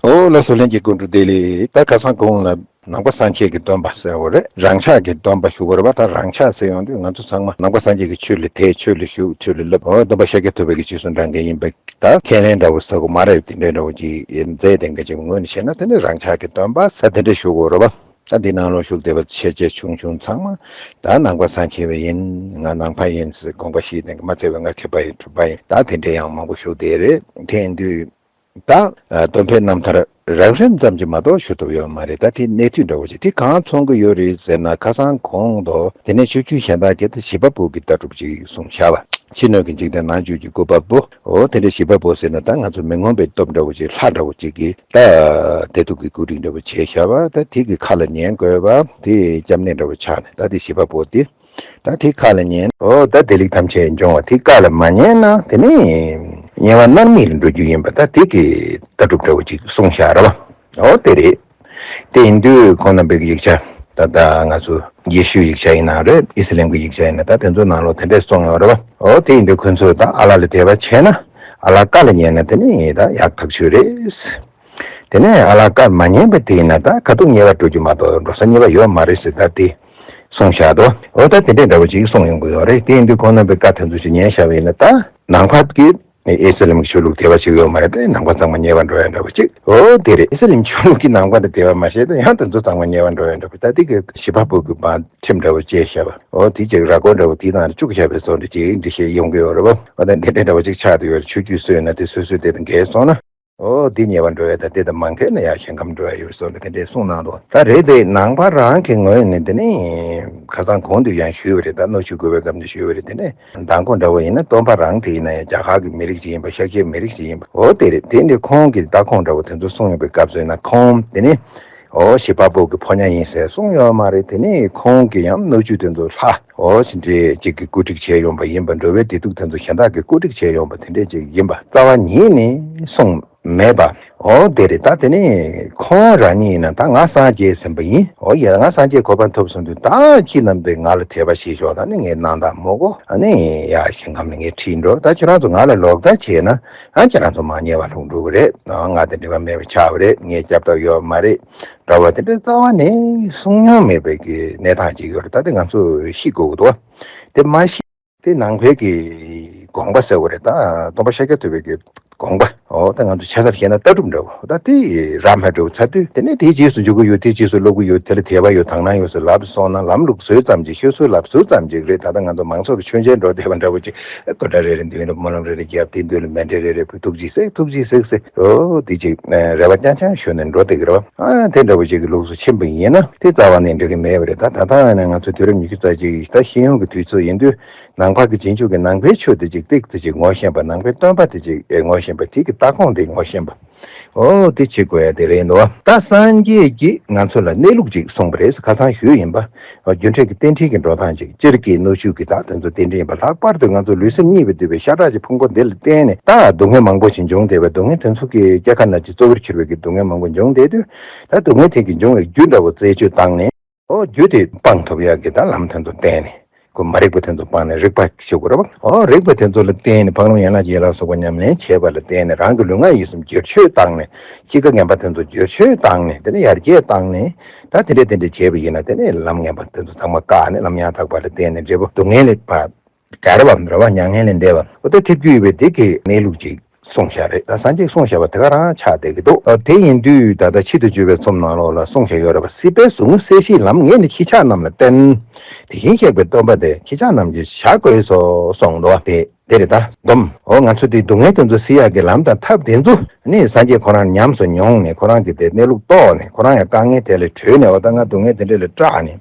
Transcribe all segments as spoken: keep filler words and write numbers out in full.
ཨོ་ལགས་སོ། ལྷན་རྒྱས་སྐུ་འདྲ་བདེ་ལེགས། ད་ཁ་སང་གོང་ལ་ནང་པ་སངས་རྒྱས་ཀྱི་སྟོན་པ་ཟེར་བ་རེད། རང་ཆགས་ཀྱི་སྟོན་པ་ཞུ་དགོས་རེད་པ། ད་རང་ཆགས་ཟེར་ཡོང་དུས་ང་ཚོ་ཚང་མ་ནང་པ་སངས་རྒྱས་ཀྱི་ཆོས་ལ་དད། ཆོས་ལ་ཞུགས། ཆོས་ལ་བསླབ། ཨོ་སྟོན་པ་ཤཱཀྱ་ཐུབ་པ་གི་རྗེས་སུ་འབྲང་མཁན་ཡིན་པ། ད་ཁས་ལེན་འདྲ་བོ་ཟེར་དགོས་མ་རེད། དེ་འདྲའི་འདྲ་བོ་ཅིག་མཛད་དེ་འགའ་ཅིག་ངོས་ནས་བཤད་ན་དེ་ནི་རང་ཆགས་ཀྱི་སྟོན་པ་ཟེར་དེ་འདྲ་ཞུ་དགོས་རེད་པ། ད་འདི་ནང་ལོགས་ཞུགས་བསྡད་པ་ཆེ་ཆེ་ཆུང་ཆུང་ཚང་མ་ད་ནང་པ་སངས་རྒྱས་པ་ཡིན། ང་ནང་པ་ཡིན་ཟེར་དགོངས་པ་བཞེས་ནས་མ་ཚད་པའི་ང་ཁྲི་པ་ཡིན། གྲུབ་པ་ཡིན། ད་དེ་འདྲའི་ཡང་མང་པོ་ཞུགས་བསྡད་རེད། དེ་ཡིན་དུས། ད་སྟོན་པའི་རྣམ་ཐར་རགས་རིམ་ཙམ་གྱིས་མ་གཏོགས་ཞུ་ཐུབ་ཡོད་མ་རེད། ད་དེ་གནས་ཚུལ་འདྲ་བོ་ཞིག་དེ་གང་མཚོན་གྱི་ཡོད་རེད་ཟེར་ན། ཁ་སང་གོང་དུ་དེ་ནས་ཆོས་བརྒྱུད་གཞན་དག་གིས་ད་བྱེད་པ་པོ་གི་ལྟ་གྲུབ་ཅིག་གསུངས་བཞག་པ། ཕྱི་སྣོད་ཀྱི་འཇིག་རྟེན། ནང་བཅུད་ཀྱི་བཀོད་པ་པོ། འོ་དེ་འདྲ་བྱེད་པ་པོ་ཟེར་ན་ད་ང་ཚོ་མི་མངོན་པའི་སྟོབས་འདྲ་བོ་ཅིག་ལྷ་འདྲ་བོ་ཅིག་གིས་ད་བདེ་སྡུག་གི་བཀོད་སྒྲིག་འདྲ་བོ་བྱས་བཞག་པ། ད་དེ་གི་ཁ་ལ་ཉན་དགོས་པ། དེ་སྐྱབས་གནས་འདྲ་བོ་ཆགས་ནས་ད་དེ་བྱེད་པ་པོ་དེ། ད་དེ་ཁ་ལ་ཉན། ཨོ་ད་བདེ་ལེགས་ཐམས་ཅད་འབྱུང་བ་དེ་ཁ་ལ་མ་ཉན་ན་དེ་ནི་དམྱལ་བ་མནར་མེད་ལ་འགྲོ་རྒྱུ་ཡིན་པ། ད་དེ་གི་ལྟ་གྲུབ་འདྲ་བོ་ཅིག་གསུངས་བཞག་རེད་པ། ཨོ་དེ་རེད། དེ་ཡིན་དུས་ཁོང་རྣམ་པའི་ཡིག་ཆ། ད་ལྟ་ང་ཚོ་ཡེ་ཤུའི་ཡིག་ཆ་ཡིན་ན་རེད། ཨི་སི་ལམ་གྱི་ཡིག་ཆ་ཡིན་ན། ད་དེ་ཚོའི་ནང་ལོགས་དེ་འདྲས་གསུངས་ཡོད་རེད་པ། ཨོ་དེ་ཡིན་དུས་ཁོ་ཚོས་ད་ཨ་ལ་ལ་དད་པ་བྱས་ན། ཨ་ལ་ཁ་ལ་ཉན་ན་དེ་ནི་ད་ཡག་ཐག་ཆོད་རེད། དེ་ནས་ཨ་ལ་ཁ་མ་ཉན་པ་དེ་ཡིན་ན་ད་ཁ་ཐུག་དམྱལ་བ་འགྲོ་རྒྱུ་མ་གཏོགས་འགྲོ་ས་གཉིས་པ་ཡོད་མ་རེད་ཟེར། ད་དེ་གསུངས་བཞག་འདུག། འོ་ད་དེ་འདྲས་འདྲ་བོ་ཅིག་གསུངས་ཡོང་གི་ཡོད་རེད། དེ་ཡིན་དུས་ཁོང་རྣམ་པའི་བཀའ་དེ་ཚོ་ཞིག་ཉན་བཞག་པ་ཡིན་ན། ད་ནང་པ་གི་ཨི་སི་ལམ་གྱི་ཆོས་ལུགས་དད་པ་བྱེད་ཀྱི་ཡོད་མ་རེད། དེ་ནང་པ་ཚང་མ་དམྱལ་བ་འགྲོ་ཡ་འདྲ་བོ་ཅིག། འོ་དེ་རེད། ཨི་སི་ལམ་ཆོས་ལུགས་ཀྱི་ནང་པ་དེ་དད་པ་མ་བྱས་ཏེ་ཡང་དེ་ཚོ་ཚང་མ་དམྱལ་བ་འགྲོ་ཡ་འདྲ་བོ། ད་དེ་གི་བྱེད་པ་པོ་གི་བར་ཁྲིམས་འདྲ་བོ་བཅས་བཞག་པ། འོ་དེ་ཅིག་ར་སྐོར་འདྲ་བོ་དེའི་ནང་ལ་བཅུག་བཞག་པའི་བཟོ་འདྲ་ཅིག་འགྲེལ་བཤད་ཡོང་གི་ཡོད་རེད་པ། འོ་ད་དེ་འདྲས་འདྲ་བོ་ཅིག་ཆགས་བསྡད་ཡོད་རེད། ཆོས་བརྒྱུད་སུ་ཡོད་ན་དེ་སོ་སོའི་དེ་དང་འགལ་སོང་ན། ཨོ་འདི་དམྱལ་བ་འགྲོ་ཡ་དང་། དེ་དང་མ་འགལ་ན་ཡར་ཞིང་ཁམས་འགྲོ་ཡ་ཡོད་སོགས་ལ་དེ་འདྲས་གསུངས་གནང་འདུག། ད་རེད་དེ་ནང་པ་རང་གི་ངོས་ནས་དེ་ནི་ཁ་སང་གོང་དུ་ཡང་ཞུས་པ་རེད། ད་སྣོད་བཅུད་བཀོད་པའི་སྐབས་ནས་ཞུས་པ་རེད། དེ་ནས་མདང་དགོང་འདྲ་བོ་ཡིན་ན་སྟོན་པ་རང་དེ་ཡིན་ན་ཡང་རྒྱ་གར་གྱི་མི་རིགས་ཅིག་ཡིན་པ། ཤཱཀྱའི་མི་རིགས་ཅིག་ཡིན་པ། ཨོ་དེ་རེད། དེ་འདྲས་ཁོང་གི་ལྟ་ཁུངས་འདྲ་བོ་དེ་ཚོ་གསུངས་ཡོད་པའི་སྐབས་སུ་ཡིན་ན། ཁོང་དེ་ནི་ཨོ་བྱེད་པ་པོ་གི་ཕོ་ཉ་ཡིན་ཟེར་གསུངས་ཡོད་མ་རེད། དེ་ནི་ཁོང་གི་ཡང་སྣོད་བཅུད་དེ་ཚོ་ལྷ་ཨོ་ཅི་འདྲས་ཅིག་གིས་བཀོད་སྒྲིག་བྱས་ཡོང་པ་ཡིན་པ། འགྲོ་བའི་བདེ་སྡུག་དེ་ཚོ་གཞན་དག་གིས་བཀོད་སྒྲིག་བྱས་ཡོང་པ་དེ་འདྲས་ཅིག་ཡིན་པ་རྩ་བ་ཉིད་ནས་གསུངས་མེད་པ། ཨོ་དེ་རེད། ད་དེ་ནས་ཁོང་རང་ཉིད་ཡིན་ན་ད་ང་སངས་རྒྱས་ཟིན་པ་ཡིན། ཨོ་ཡ་ང་སངས་རྒྱས་གོ་འཕང་ཐོབ་སོང་དུས་ད་ཁྱེད་རྣམས་དེ་ང་ལ་དད་པ་བྱེད་ཤོག། ད་ནི་ངའི་སྣང་དག་མོ་གོ། ཨ་ནི་ཡ་ཞིང་ཁམས་ནས་ངས་ཁྲིད་འགྲོ། ད་ཁྱེད་རང་ཚོ་ང་ལ་ལོག་ལྟ་བྱས་ན་ཨ་ཁྱེད་རང་ཚོ་མར་དམྱལ་བ་ལྷུང་འགྲོ་གི་རེད། ཨ་ང་དང་འབྲེལ་བ་མེད་པ་ཆགས་པ་རེད། ངའི་སྐྱབས་ཐོབ་ཡོད་མ་རེད། འདྲ་བ་དེ་འདྲ་རྩ་བ་ནས་གསུང་མྱོང་མེད་པའི་གི་གནས་སྟངས་ཅིག་ཡོད་རེད། ད་དེ་ང་ཚོས་ཤེས་དགོས་ཀྱི་འདུག། དེ་མ་ཤེས། དེ་ནང་པའི་གི་དགོངས་པ་ཟེར་བ་རེད། ད་སྟོན་པ་ཤཱཀྱ་ཐུབ་པའི་གི་དགོངས་པ། འོ་ད་ང་ཚོ་ཆ་ཚང་བཤད་ན་ལྟ་གྲུབ་འདྲ་བོ། ད་དེ་རག་མ་འགྲོ་ཚར་དུས་དེ་ནས་དེའི་རྗེས་སུ་འཇུག་གི་ཡོད། དེའི་རྗེས་སུ་སློབ་གི་ཡོད། དེ་ལ་དད་པ་ཡོད། དག་སྣང་ཡོད་ཟེར་ལབ་སོང་ན་ལམ་ལུགས་བཟོས་ཙམ་ཅིག། ཤོད་སྲོལ་ལབ་སྲོལ་ཙམ་ཅིག་རེད། ད་ལྟ་ང་ཚོ་མང་ཚོགས་ཀྱི་མཆོད་མཇལ་འགྲོ་བསྡད་པ་འདྲ་བོ་ཅིག། སྐུ་འདྲ་རེ་རེ་མདུན་ལ་སྨོན་ལམ་རེ་རེ་བརྒྱབ། དེའི་མདུན་ལ་མཎྜལ་རེ་རེ་ཕུལ། ཐུགས་རྗེས་གཟིགས། ཐུགས་རྗེས་གཟིགས་ཟེར། འོ་དེ་ཅིག་རེ་བ་རྐྱང་རྐྱང་ཞུ་ནས་འགྲོ་བསྡད་ཀྱི་རེད་བ། ཨ་དེ་འདྲ་བོ་ཅིག་གི་ལུགས་སུ་ཕྱིན་པ་ཡིན་ན་དེ་རྩ་བ་ནས་འགྲིག་གི་མེད་པ་རེད། ད་ད་ལྟ་ཡིན་ན་ང་ཚོ་དུས་རབས་ཉི་ཤུ་རྩ་གཅིག་ད་ཤེས་ཡོན་གྱི་དུས་ཚོད་ཡིན་དུས། ནང་པ་གི་རྗེས་འཇུག་གི་ནང་པའི་ཆོས་དེ་ཅིག་ཏིག་ཙམ་ཅིག་ངོ་ཤེས་པ། ནང་པའི་སྟོན་པ་དེ་ཅིག་ངོ་ཤེས་པ། དེ་གི་ལྟ་ཁུངས་དེ་ངོ་ཤེས་པ། ཨོ་དེ་བྱེད་དགོས་ཡ་དེ་རེད་འདུག། ད་སངས་རྒྱས་ཀྱིས་ང་ཚོ་ལ་གནས་ལུགས་ཅིག་གསུངས་པ་རེད། ཁ་སང་ཞུས་ཡིན་པ། རྒྱུ་འབྲས་ཀྱི་རྟེན་འབྲེལ་གྱི་འགྲོ་སྟངས་ཅིག། སྤྱིར་གྱི་སྣོད་བཅུད་ཀྱི་ད་དེ་ཚོ་རྟེན་འབྲེལ་ཡིན་པ། ལྷག་པར་དུ་ང་ཚོ་ལུས་སེམས་གཉིས་པོས་བསྡུས་པའི་ཤ་ཁྲག་གི་ཕུང་པོ་འདི་ལ་བརྟེན་ནས་ད་སྡུག་བསྔལ་མང་པོ་ཞིག་འབྱུང་བསྡད་པ། སྡུག་བསྔལ་དེ་ཚོ་གི་སྐྱེ་རྒ་ན་འཆི་གཙོ་བོར་གྱུར་པའི་གི་སྡུག་བསྔལ་མང་པོ་འབྱུང་བསྡད་དུས། ད་སྡུག་བསྔལ་དེ་གི་འབྱུང་བའི་རྒྱུ་འདྲ་བོ་རྩད་གཅོད་བཏང་ནས། ཨོ་རྒྱུ་དེ་སྤང་ཐུབ་ཡག་གི་ད་ལམ་དེ་ཚོ་བསྟན་ནས། ཁོ་མ་རིག་པ་དེ་ཚོ་སྤངས་ནས་རིག་པ་ཞུ་དགོས་རེད་བ། ཨོ་རིག་པ་དེ་ཚོ་ལ་བརྟེན་ནས་འཕགས་ལམ་ཡན་ལག་བརྒྱད་ལ་སོགས་པ་ཉམས་ལེན་བྱས་པ་ལ་བརྟེན་ནས། རང་གི་ལུས་ངག་ཡིད་གསུམ་བསྒྱུར་བཅོས་བཏང་ནས། སྐྱེ་རྒ་ངན་པ་དེ་ཚོ་བསྒྱུར་བཅོས་བཏང་ནས། དེ་ནས་ཡར་རྒྱས་བཏང་ནས། ད་དེ་འདྲས་དེ་འདྲས་བྱས་པ་ཡིན་ན་དེ་ནས་ལམ་ངན་པ་དེ་ཚོ་ཚང་མ་བཀག་ནས། ལམ་ཡང་དག་པ་ལ་བརྟེན་ནས་འབྲས་བུ་སྡུག་བསྔལ་ལས་ཕར་ག་རེ་བ་རེད་བ། མྱ་ངན་ལས་འདས་པ། ཨོ་ད་ཐེབས་རྒྱུ་ཡོད་པའི་དེ་གི་གནས་ལུགས་ཅིག་གསུངས་བཞག་རེད། ད་སངས་རྒྱས་གསུངས་བཞག་པ་དེ་ག་རང་ཆགས་བསྡད་ཀྱི་འདུག། ཨོ་དེ་ཡིན་དུས་ད་ལྟ་ཆེད་དུ་བརྗོད་པའི་ཚོམས་ནང་ལོགས་ལ་གསུངས་བཞག་ཡོད་རེད་བ། སྲིད་པའི་ཟུག་རྔུ་སེལ་ཞིང་ལམ་ངེས་ནས་ཁྱེད་ཅག་རྣམས་ལ་བསྟན། དེ་བཞིན་གཤེགས་པའི་སྟོན་པ་དེ་ཁྱེད་ཅག་རྣམས་ཀྱིས་བཞག་དགོས་སོ་གསུངས་འདུག་བ། དེ་དེ་རེད། ད་སྡོམ། ཨོ་ང་ཚོ་དེ་སྡུག་བསྔལ་དེ་ཚོ་སེལ་ཡག་གི་ལམ་དང་ཐབས་དེ་ཚོ་ནི་སངས་རྒྱས་ཁོ་རང་ཉམས་སུ་མྱོང་ནས། ཁོ་རང་གི་དེ་གནས་ལུགས་རྟོགས་ནས། ཁོ་རང་ཡང་དཀའ་ངལ་དེ་ལས་གྲོལ་ནས། ཨོ་ད་ང་སྡུག་བསྔལ་དེ་འདྲ་ལས་སྐྲག་ནས།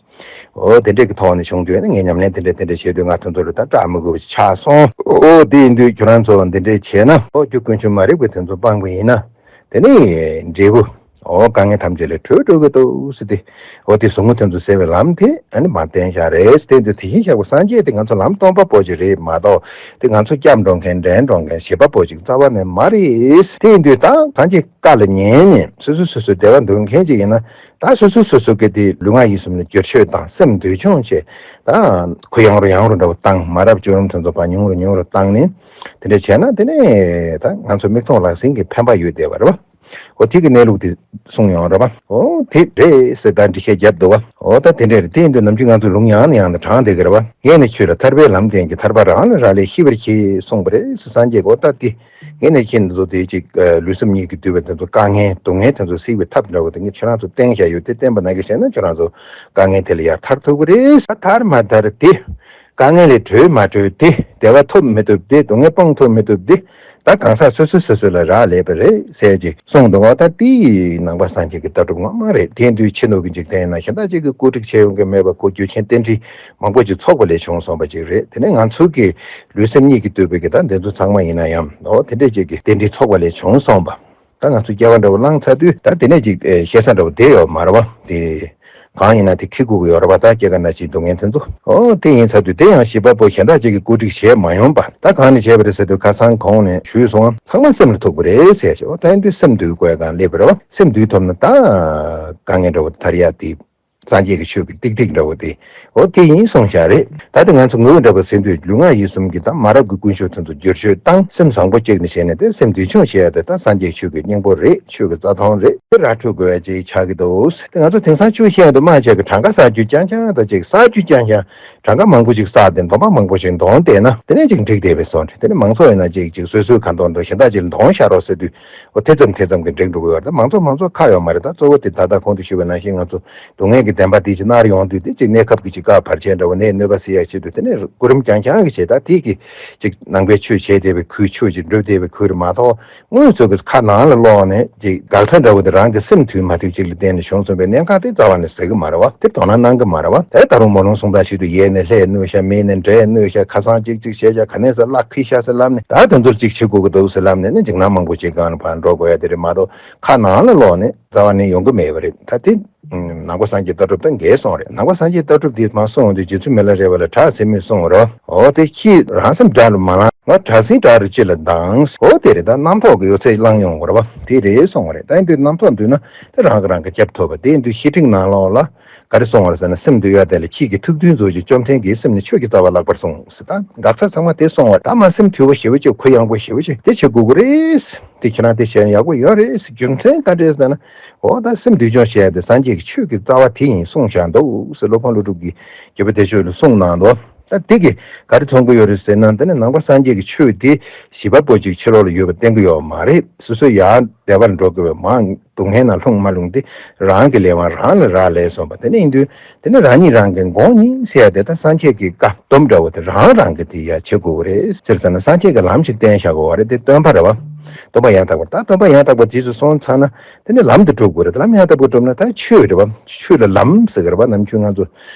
ཨོ་དེ་འདྲས་ཀྱི་ཐོག་ནས་བྱུང་དུས་ནི་ངས་ཉམས་ལེན་དེ་འདྲས་དེ་འདྲས་བྱས་དུས་ང་དེ་ཚོ་ལ་ད་སྐྲག་མི་དགོས་པ་ཆགས་སོང་། ཨོ་དེ་ཡིན་དུས་ཁྱོད་རང་ཚོ་འདི་འདྲས་བྱས་ན། ཨོ་རྒྱུ་ཀུན་འབྱུང་མ་རིག་པ་དེ་ཚོ་སྤངས་པ་ཡིན་ན། དེ་ནི་འབྲས་བུ། ཨོ་དཀའ་ངལ་ཐམས་ཅད་ལས་གྲོལ་འགྲོ་གི་འདུག་ཟེར་ཏེ། ཨོ་དེ་ཟུག་རྔུ་དེ་ཚོ་སེལ་བའི་ལམ་དེ་ཨ་ནི་མར་བསྟན་བཞག་རེད། དེ་འདི་དེ་བཞིན་གཤེགས་པ་སངས་རྒྱས་དེ་ང་ཚོ་ལམ་སྟོན་པ་པོ་ཅིག་རེད་མ་གཏོགས། དེ་ང་ཚོ་སྐྱབས་འགྲོ་མཁན་འདྲེན་འགྲོ་མཁན་བྱེད་པ་པོ་ཅིག་རྩ་བ་ནས་མ་རེད། དེ་ཡིན་དུས་ད་སངས་རྒྱས་བཀའ་ལ་ཉན་ནས་སོ་སོ་སོ་སོའི་བདེ་བ་འདོད་མཁན་ཅིག་ཡིན་ན། ད་སོ་སོ་སོ་སོ་གི་དེ་ལུས་ངག་ཡིད་གསུམ་ལ་བསྒྱུར་བཅོས་དང་སེམས་འདུལ་སྦྱོང་བྱས། ད་ཁོ་ཡང་རུ་ཡང་རུ་འདྲ་བོ་བཏང་། མ་རབས་བཅུད་རིམ་དེ་ཚོ་ཕར་ཉུང་རུ་ཉུང་རུ་བཏང་ནས། དེ་འདྲ་བྱས་ན་དེ་ནས་ད་ང་ཚོ་མིག་མཐོང་ལག་ཟིན་གྱི་ཕན་པ་ཡོད་བསྡད་པ་རེད་བ། འོ་དེ་གི་གནས་ལུགས་དེ་གསུངས་ཡོང་རེད་པ། འོ་དེ་རེད་ཟེར་ད་འདྲི་བཤད་བརྒྱབ་འདུག་བ། འོ་ད་དེ་འདྲ་རེད། དེ་ཡིན་དུས་ནམ་རྒྱུན་ང་ཚོ་ལུང་ཡང་ནས་ཡང་དུ་དྲངས་བསྡད་ཀྱི་རེད་པ། ངས་ནི་ཆོས་ལ་ཐར་པའི་ལམ་བསྟན་གྱི་ཐར་པ་རང་ལ་རག་ལས་ཤེས་པར་གྱིས་གསུངས་པ་རེད་ཟེར། སངས་རྒྱས་ཀྱིས་འོ་ད་དེ་ངས་ནི་ཁྱེད་ཚོ་དེ་ཅིག་ལུས་སེམས་གཉིས་ཀྱིས་བསྡུས་པའི་དེ་ཚོ་དཀའ་ངལ་སྡུག་བསྔལ་དེ་ཚོ་སེལ་བའི་ཐབས་འདྲ་བོ་དེ་ངས་ཁྱེད་རང་ཚོ་བསྟན་བཞག་ཡོད། དེ་བསྟན་པ་ནང་གི་བཤད་ན་ཁྱེད་རང་ཚོ་དཀའ་ངལ་དེ་ལ་ཡར་ཐར་ཐུབ་ཀྱི་རེད། ད་ཐར་མ་ཐར་དེ། དཀའ་ངལ་ལས་གྲོལ་མ་གྲོལ་དེ། བདེ་བ་ཐོབ་མི་ཐོབ་དེ། སྡུག་བསྔལ་སྤོང་ཐུབ་མི་ཐུབ་དེ། ད་གང་ཟག་སོ་སོ་སོ་སོ་ལ་རག་ལས་པ་རེད་ཟེར་ཅིག་གསུངས་འདུག་བ། ད་དེ་ནང་པ་སངས་རྒྱས་ཀྱི་ལྟ་གྲུབ་ངོ་མ་རེད། དེ་དུས་ཕྱི་ནང་གི་འཇིག་རྟེན་ན་གཞན་དག་ཅིག་གིས་བཀོད་སྒྲིག་བྱས་ཡོང་གི་མེད་པ། ཁོ་རྒྱུ་རྐྱེན་རྟེན་འབྲེལ་མང་པོ་ཅིག་ཚོགས་པ་ལས་བྱུང་སོང་བ་ཅིག་རེད། དེ་ནས་ང་ཚོ་གི་ལུས་སེམས་གཉིས་ཀྱིས་བསྡུས་པའི་གི་ད་འདི་ཚོ་ཚང་མ་ཡིན་ན་ཡང་འོ་དེ་འདྲས་ཅིག་གི་རྟེན་འབྲེལ་ཚོགས་པ་ལས་བྱུང་སོང་བ། ད་ང་ཚོ་སྐྱེ་བ་འདྲ་བོ་བླངས་ཚར་དུས་ད་དེ་ནས་ཅིག་ཨེ་བཤད་ས་འདྲ་བོ་བསྡད་ཡོད་མ་རེད་བ། དེ་གང་ཡིན་ན་དེ་འཁྱེར་དགོས་ཀྱི་ཡོད་རེད་བ། ད་སྐྱེ་རྒ་ན་འཆིའི་སྡུག་བསྔལ་དེ་ཚོ། ཨོ་དེ་ཡིན་ཚར་དུས་དེ་ཡང་བྱེད་པ་པོ་གཞན་དག་ཅིག་གིས་བཀོད་སྒྲིག་བྱས་མ་ཡོང་པ། ད་གང་ནས་བྱས་པ་རེད་ཟེར་དུས་ཁ་སང་གོང་ནས་ཞུས་སོང་། ཚང་མ་སེམས་ལ་ཐུག་པ་རེད་ཟེར་ཞེས། ཨོ་ད་ཡིན་དུས་སེམས་འདུལ་དགོས་ཡ་གང་སླེབས་པ་རེད་བ། སེམས་འདུལ་ཐུབ་ན་ད་དཀའ་ངལ་འདྲ་བོ་དེ་ཐར་ཡ་དེ། སངས་རྒྱས་ཀྱི་ཆོས་ཀྱི་ཏིག་ཏིག་འདྲ་བོ་དེ། འོ་དེ་ཡིན་གསུངས་བཞག་རེད། ད་དེ་ང་ཚོ་ངོས་འདྲ་བོ་ཟིན་དུས་ལུས་ངག་ཡིད་གསུམ་གྱི་ད་མ་རབས་ཀྱི་ཀུན་སྤྱོད་དེ་ཚོ་བསྒྱུར་བཅོས་བཏང་། སེམས་བཟང་པོ་གཅིག་ནས་བྱས་ནས་དེ་སེམས་འདུལ་སྦྱོང་བྱེད་ཡ་དེ་ད་སངས་རྒྱས་ཆོས་ཀྱི་སྙིང་པོ་རེད། ཆོས་ཀྱི་རྩ་ཐང་རེད། དེ་ར་འཕྲོད་དགོས་ཡ་ཅིག་ཆགས་ཀྱི་འདུག་དེ་ང་ཚོ་དེང་སང་ཆོས་བཤད་ཡ་དུ་མ་བྱས་ཀྱི་གྲངས་ཀ་བསགས་རྒྱུ་རྐྱང་རྐྱང་ད་ཅིག་བསགས་རྒྱུ་རྐྱང་རྐྱང་། གྲངས་ཀ་མང་པོ་ཅིག་བསགས་ཏེ་འདོན་པ་མང་པོ་ཞིག་འདོན་བསྡད་ན་དེ་ནས་ཅིག་འགྲིག་བསྡད་པའི་བཟོ་འདྲ། དེ་ནས་མང་ཚོགས་ཡིན་ན་ཅིག་ཅིག་སོ་སོའི་ཁ་འདོན་འདྲ་གཞན་དག་ཅིག་ལ་འདོན་བཞག་རོགས་ཟེར་དུས། འོ་དེ་ཙམ་དེ་ཙམ་གྱིས་འགྲིག་འགྲོ་གི་ཡོད་རེད། མང་ཚོགས་མང་ཚོགས་ཁག་ཡོད་མ་རེད། ད་གཙོ་བོ་དེ་ད་ལྟ་གོང་དུ་ཞུས་པ་ནང་བཞིན་ང་ཚོ་སྡུག་བསྔལ་གྱི་བདེན་པ་དེ་ཅིག་མནར་ཡོང་དུས་དེ་ཅིག་གནས་སྐབས་ཀྱི་ཅིག་དཀའ་བར་ཆད་འདྲ་བོ་ནད་གནོད་པ་སེལ་ཡ་ཆེད་དུ་དེ་ནས་གོ་རིམ་རྐྱང་རྐྱང་གི་བྱེད་སྟངས་དེ་གི་ཅིག་ནང་པའི་ཆོས་བྱེད་བསྡད་པའི་ཁུལ་ཆོས་ཅིག་འགྲུབ་བསྡད་པའི་ཁུལ་རེད་མ་གཏོགས། དངོས་སུ་གི་ཁ་ནང་ལ་ལོག་ནས་ཅིག་འགག་ཐབས་འདྲ་བོ་དེ་རང་གི་སེམས་དུས་མ་དུས་ཅིག་ལ་བརྟེན་ནས་བྱུང་སོང་པའི་གནད་འགག་དེ་རྩ་བ་ནས་ཟེར་གི་མ་རེད་བ། དེ་དོ་སྣང་གནང་གི་མ་རེད་བ། དེ་ད་རུང་མོ་ལུང་གསུང་སྟངས་ཤིག་ཏུ་ཡས་ནས་ལྷས་གནོད་ཤག་མིས་ནས་འདྲེས་གནོད་ཤག་ཁ་སང་ཅིག་ཅིག་བྱས་ཤག་ག་ནས་ཟེར་གླ་ཁུལ་ཤག་ཟེར་ལབ་ནས། ད་དེ་ཚོར་ཅིག་བྱེད་དགོས་ཀྱི་འདུག་ཟེར་ལབ་ནས་ནི་འཇིགས་སྣང་མང་པོ་ཅིག་སྒང་ལ་ཕར་འགྲོ་དགོས་ཡ་དེ་རེད་མ་གཏོགས། ཁ་ནང་ལ་ལོག་ནས་རྩ་བ་ནས་ཡོང་གི་མེད་པ་རེད། ད་དེ་ནང་པ་སངས་རྒྱས་ལྟ་གྲུབ་དང་འགལ་སོང་རེད། ནང་པ་སངས་རྒྱས་ལྟ་གྲུབ་དེ་མ་སོང་དུས་རྗེ་བཙུན་མི་ལ་རས་པ་ལ་བྲག་ཟེར་མི་གསུང་རོགས། འོ་དེ་ཁྱེད་རང་སེམས་དགྲ་ལ་མ་ལངས། ང་བྲག་སྲིན་བྲག་རུ་ཅི་ལ་སྡང་། འོ་དེ་རེད། ད་རྣམ་རྟོག་གི་ཡོད་ཚད་བསླངས་ཡོང་བ་རེད་བ། དེ་རེད་གསུང་བ་རེད། ད་ཡིན་དུས་རྣམ་རྟོག་འདུས་ན་དེ་རང་གི་རང་གི་སྐྱབས་ཐོབ་པ། དེ་ཡིན་དུས་བཤེས་སྤྲིང་ནང་ལོགས་ལ་ག་རེ་གསུང་བ་རེད་ཟེར་ན། སེམས་འདུལ་ཡ་དེ་ལ་ཁྱེད་ཀྱི་ཐུགས་མཐུན་མཛོད་ཅིག་བཅོམ་ཐེངས་ཀྱི་སེམས་ནི་ཆོས་ཀྱི་རྩ་བ་ལྷག་པར་གསུངས་ཟེར། ད་འགག་ས་ཚང་མ་དེ་གསུང་བ། ད་མ་སེམས་དུལ་བ་ཞེ་པོ་ཅིག་གུ་ཡངས་པོ་ཞེ་པོ་ཅིག་དེ་བྱེད་དགོས་ཀྱི་རེད། དེ་ཁྱེད་རང་དེ་བྱས་ན་ཡག་པོ་ཡོད་རེད། རྒྱུ་མཚན་ག་འདྲས་ཟེར་ན། འོ་ད་སེམས་འདུལ་སྦྱོང་བྱས་ཏེ་སངས་རྒྱས་ཀྱི་ཆོས་ཀྱི་རྩ་བ་དེ་ཡིན་གསུངས་བཞག་འདུག་ཟེར། སློབ་དཔོན་ཀླུ་སྒྲུབ་ཀྱིས་རྒྱལ་པོ་བདེ་མཆོག་ལ་གསུངས་གནང་འདུག་ད་དེ་གིས་ག་རེ་མཚོན་གྱི་ཡོད་རེད་ཟེར་ན། དེ་ནི་ནང་པ་སངས་རྒྱས་ཀྱི་ཆོས་དེ་བྱིས་པ་པོ་ཅིག་ཕྱི་ལོགས་ལ་ཡོད་པ་བསྟན་གྱི་ཡོད་མ་རེད། སོ་སོ་ཡར་བདེ་བར་འགྲོ་དགོས་པའི་མང་སྡུག་བསྔལ་ནང་ལྷུང་མ་ལྷུང་དེ་རང་གི་ལས་དབང་རང་ལ་རག་ལས་སོང་བ། དེ་ནི་ཡིན་དུས་དེ་ནི་རང་ཉིད་རང་གི་མགོ་གཉིས་ཟེར་ཡ་དེ་ད་སངས་རྒྱས་ཀྱི་བཀའ་སྡོམ་འདྲ་བོ་དེ་རང་རང་གི་དེ་ཡ་བྱེད་དགོས་པ་རེད་ཟེར་ཟེར་ན། སངས་རྒྱས་ཀྱི་ལམ་ཞིག་བསྟན་བཞག་དགོས་པ་རེད། དེ་སྟོན་པ་རེད་བ། སྟོན་པ་ཡང་དག་པ། ད་སྟོན་པ་ཡང་དག་པ་རྗེས་སུ་སོང་ཚར་ན་དེ་ནི་ལམ་དུ་སྒྲུབ་དགོས་རེད། ལམ་ཡང་དག་པ་སྒྲུབ་ན་ད་ཆོས་རེད་བ། ཆོས་ལ་ལམ་ཟེར་གི་རེད་བ། ནམ་རྒྱུན་ང་ཚོ་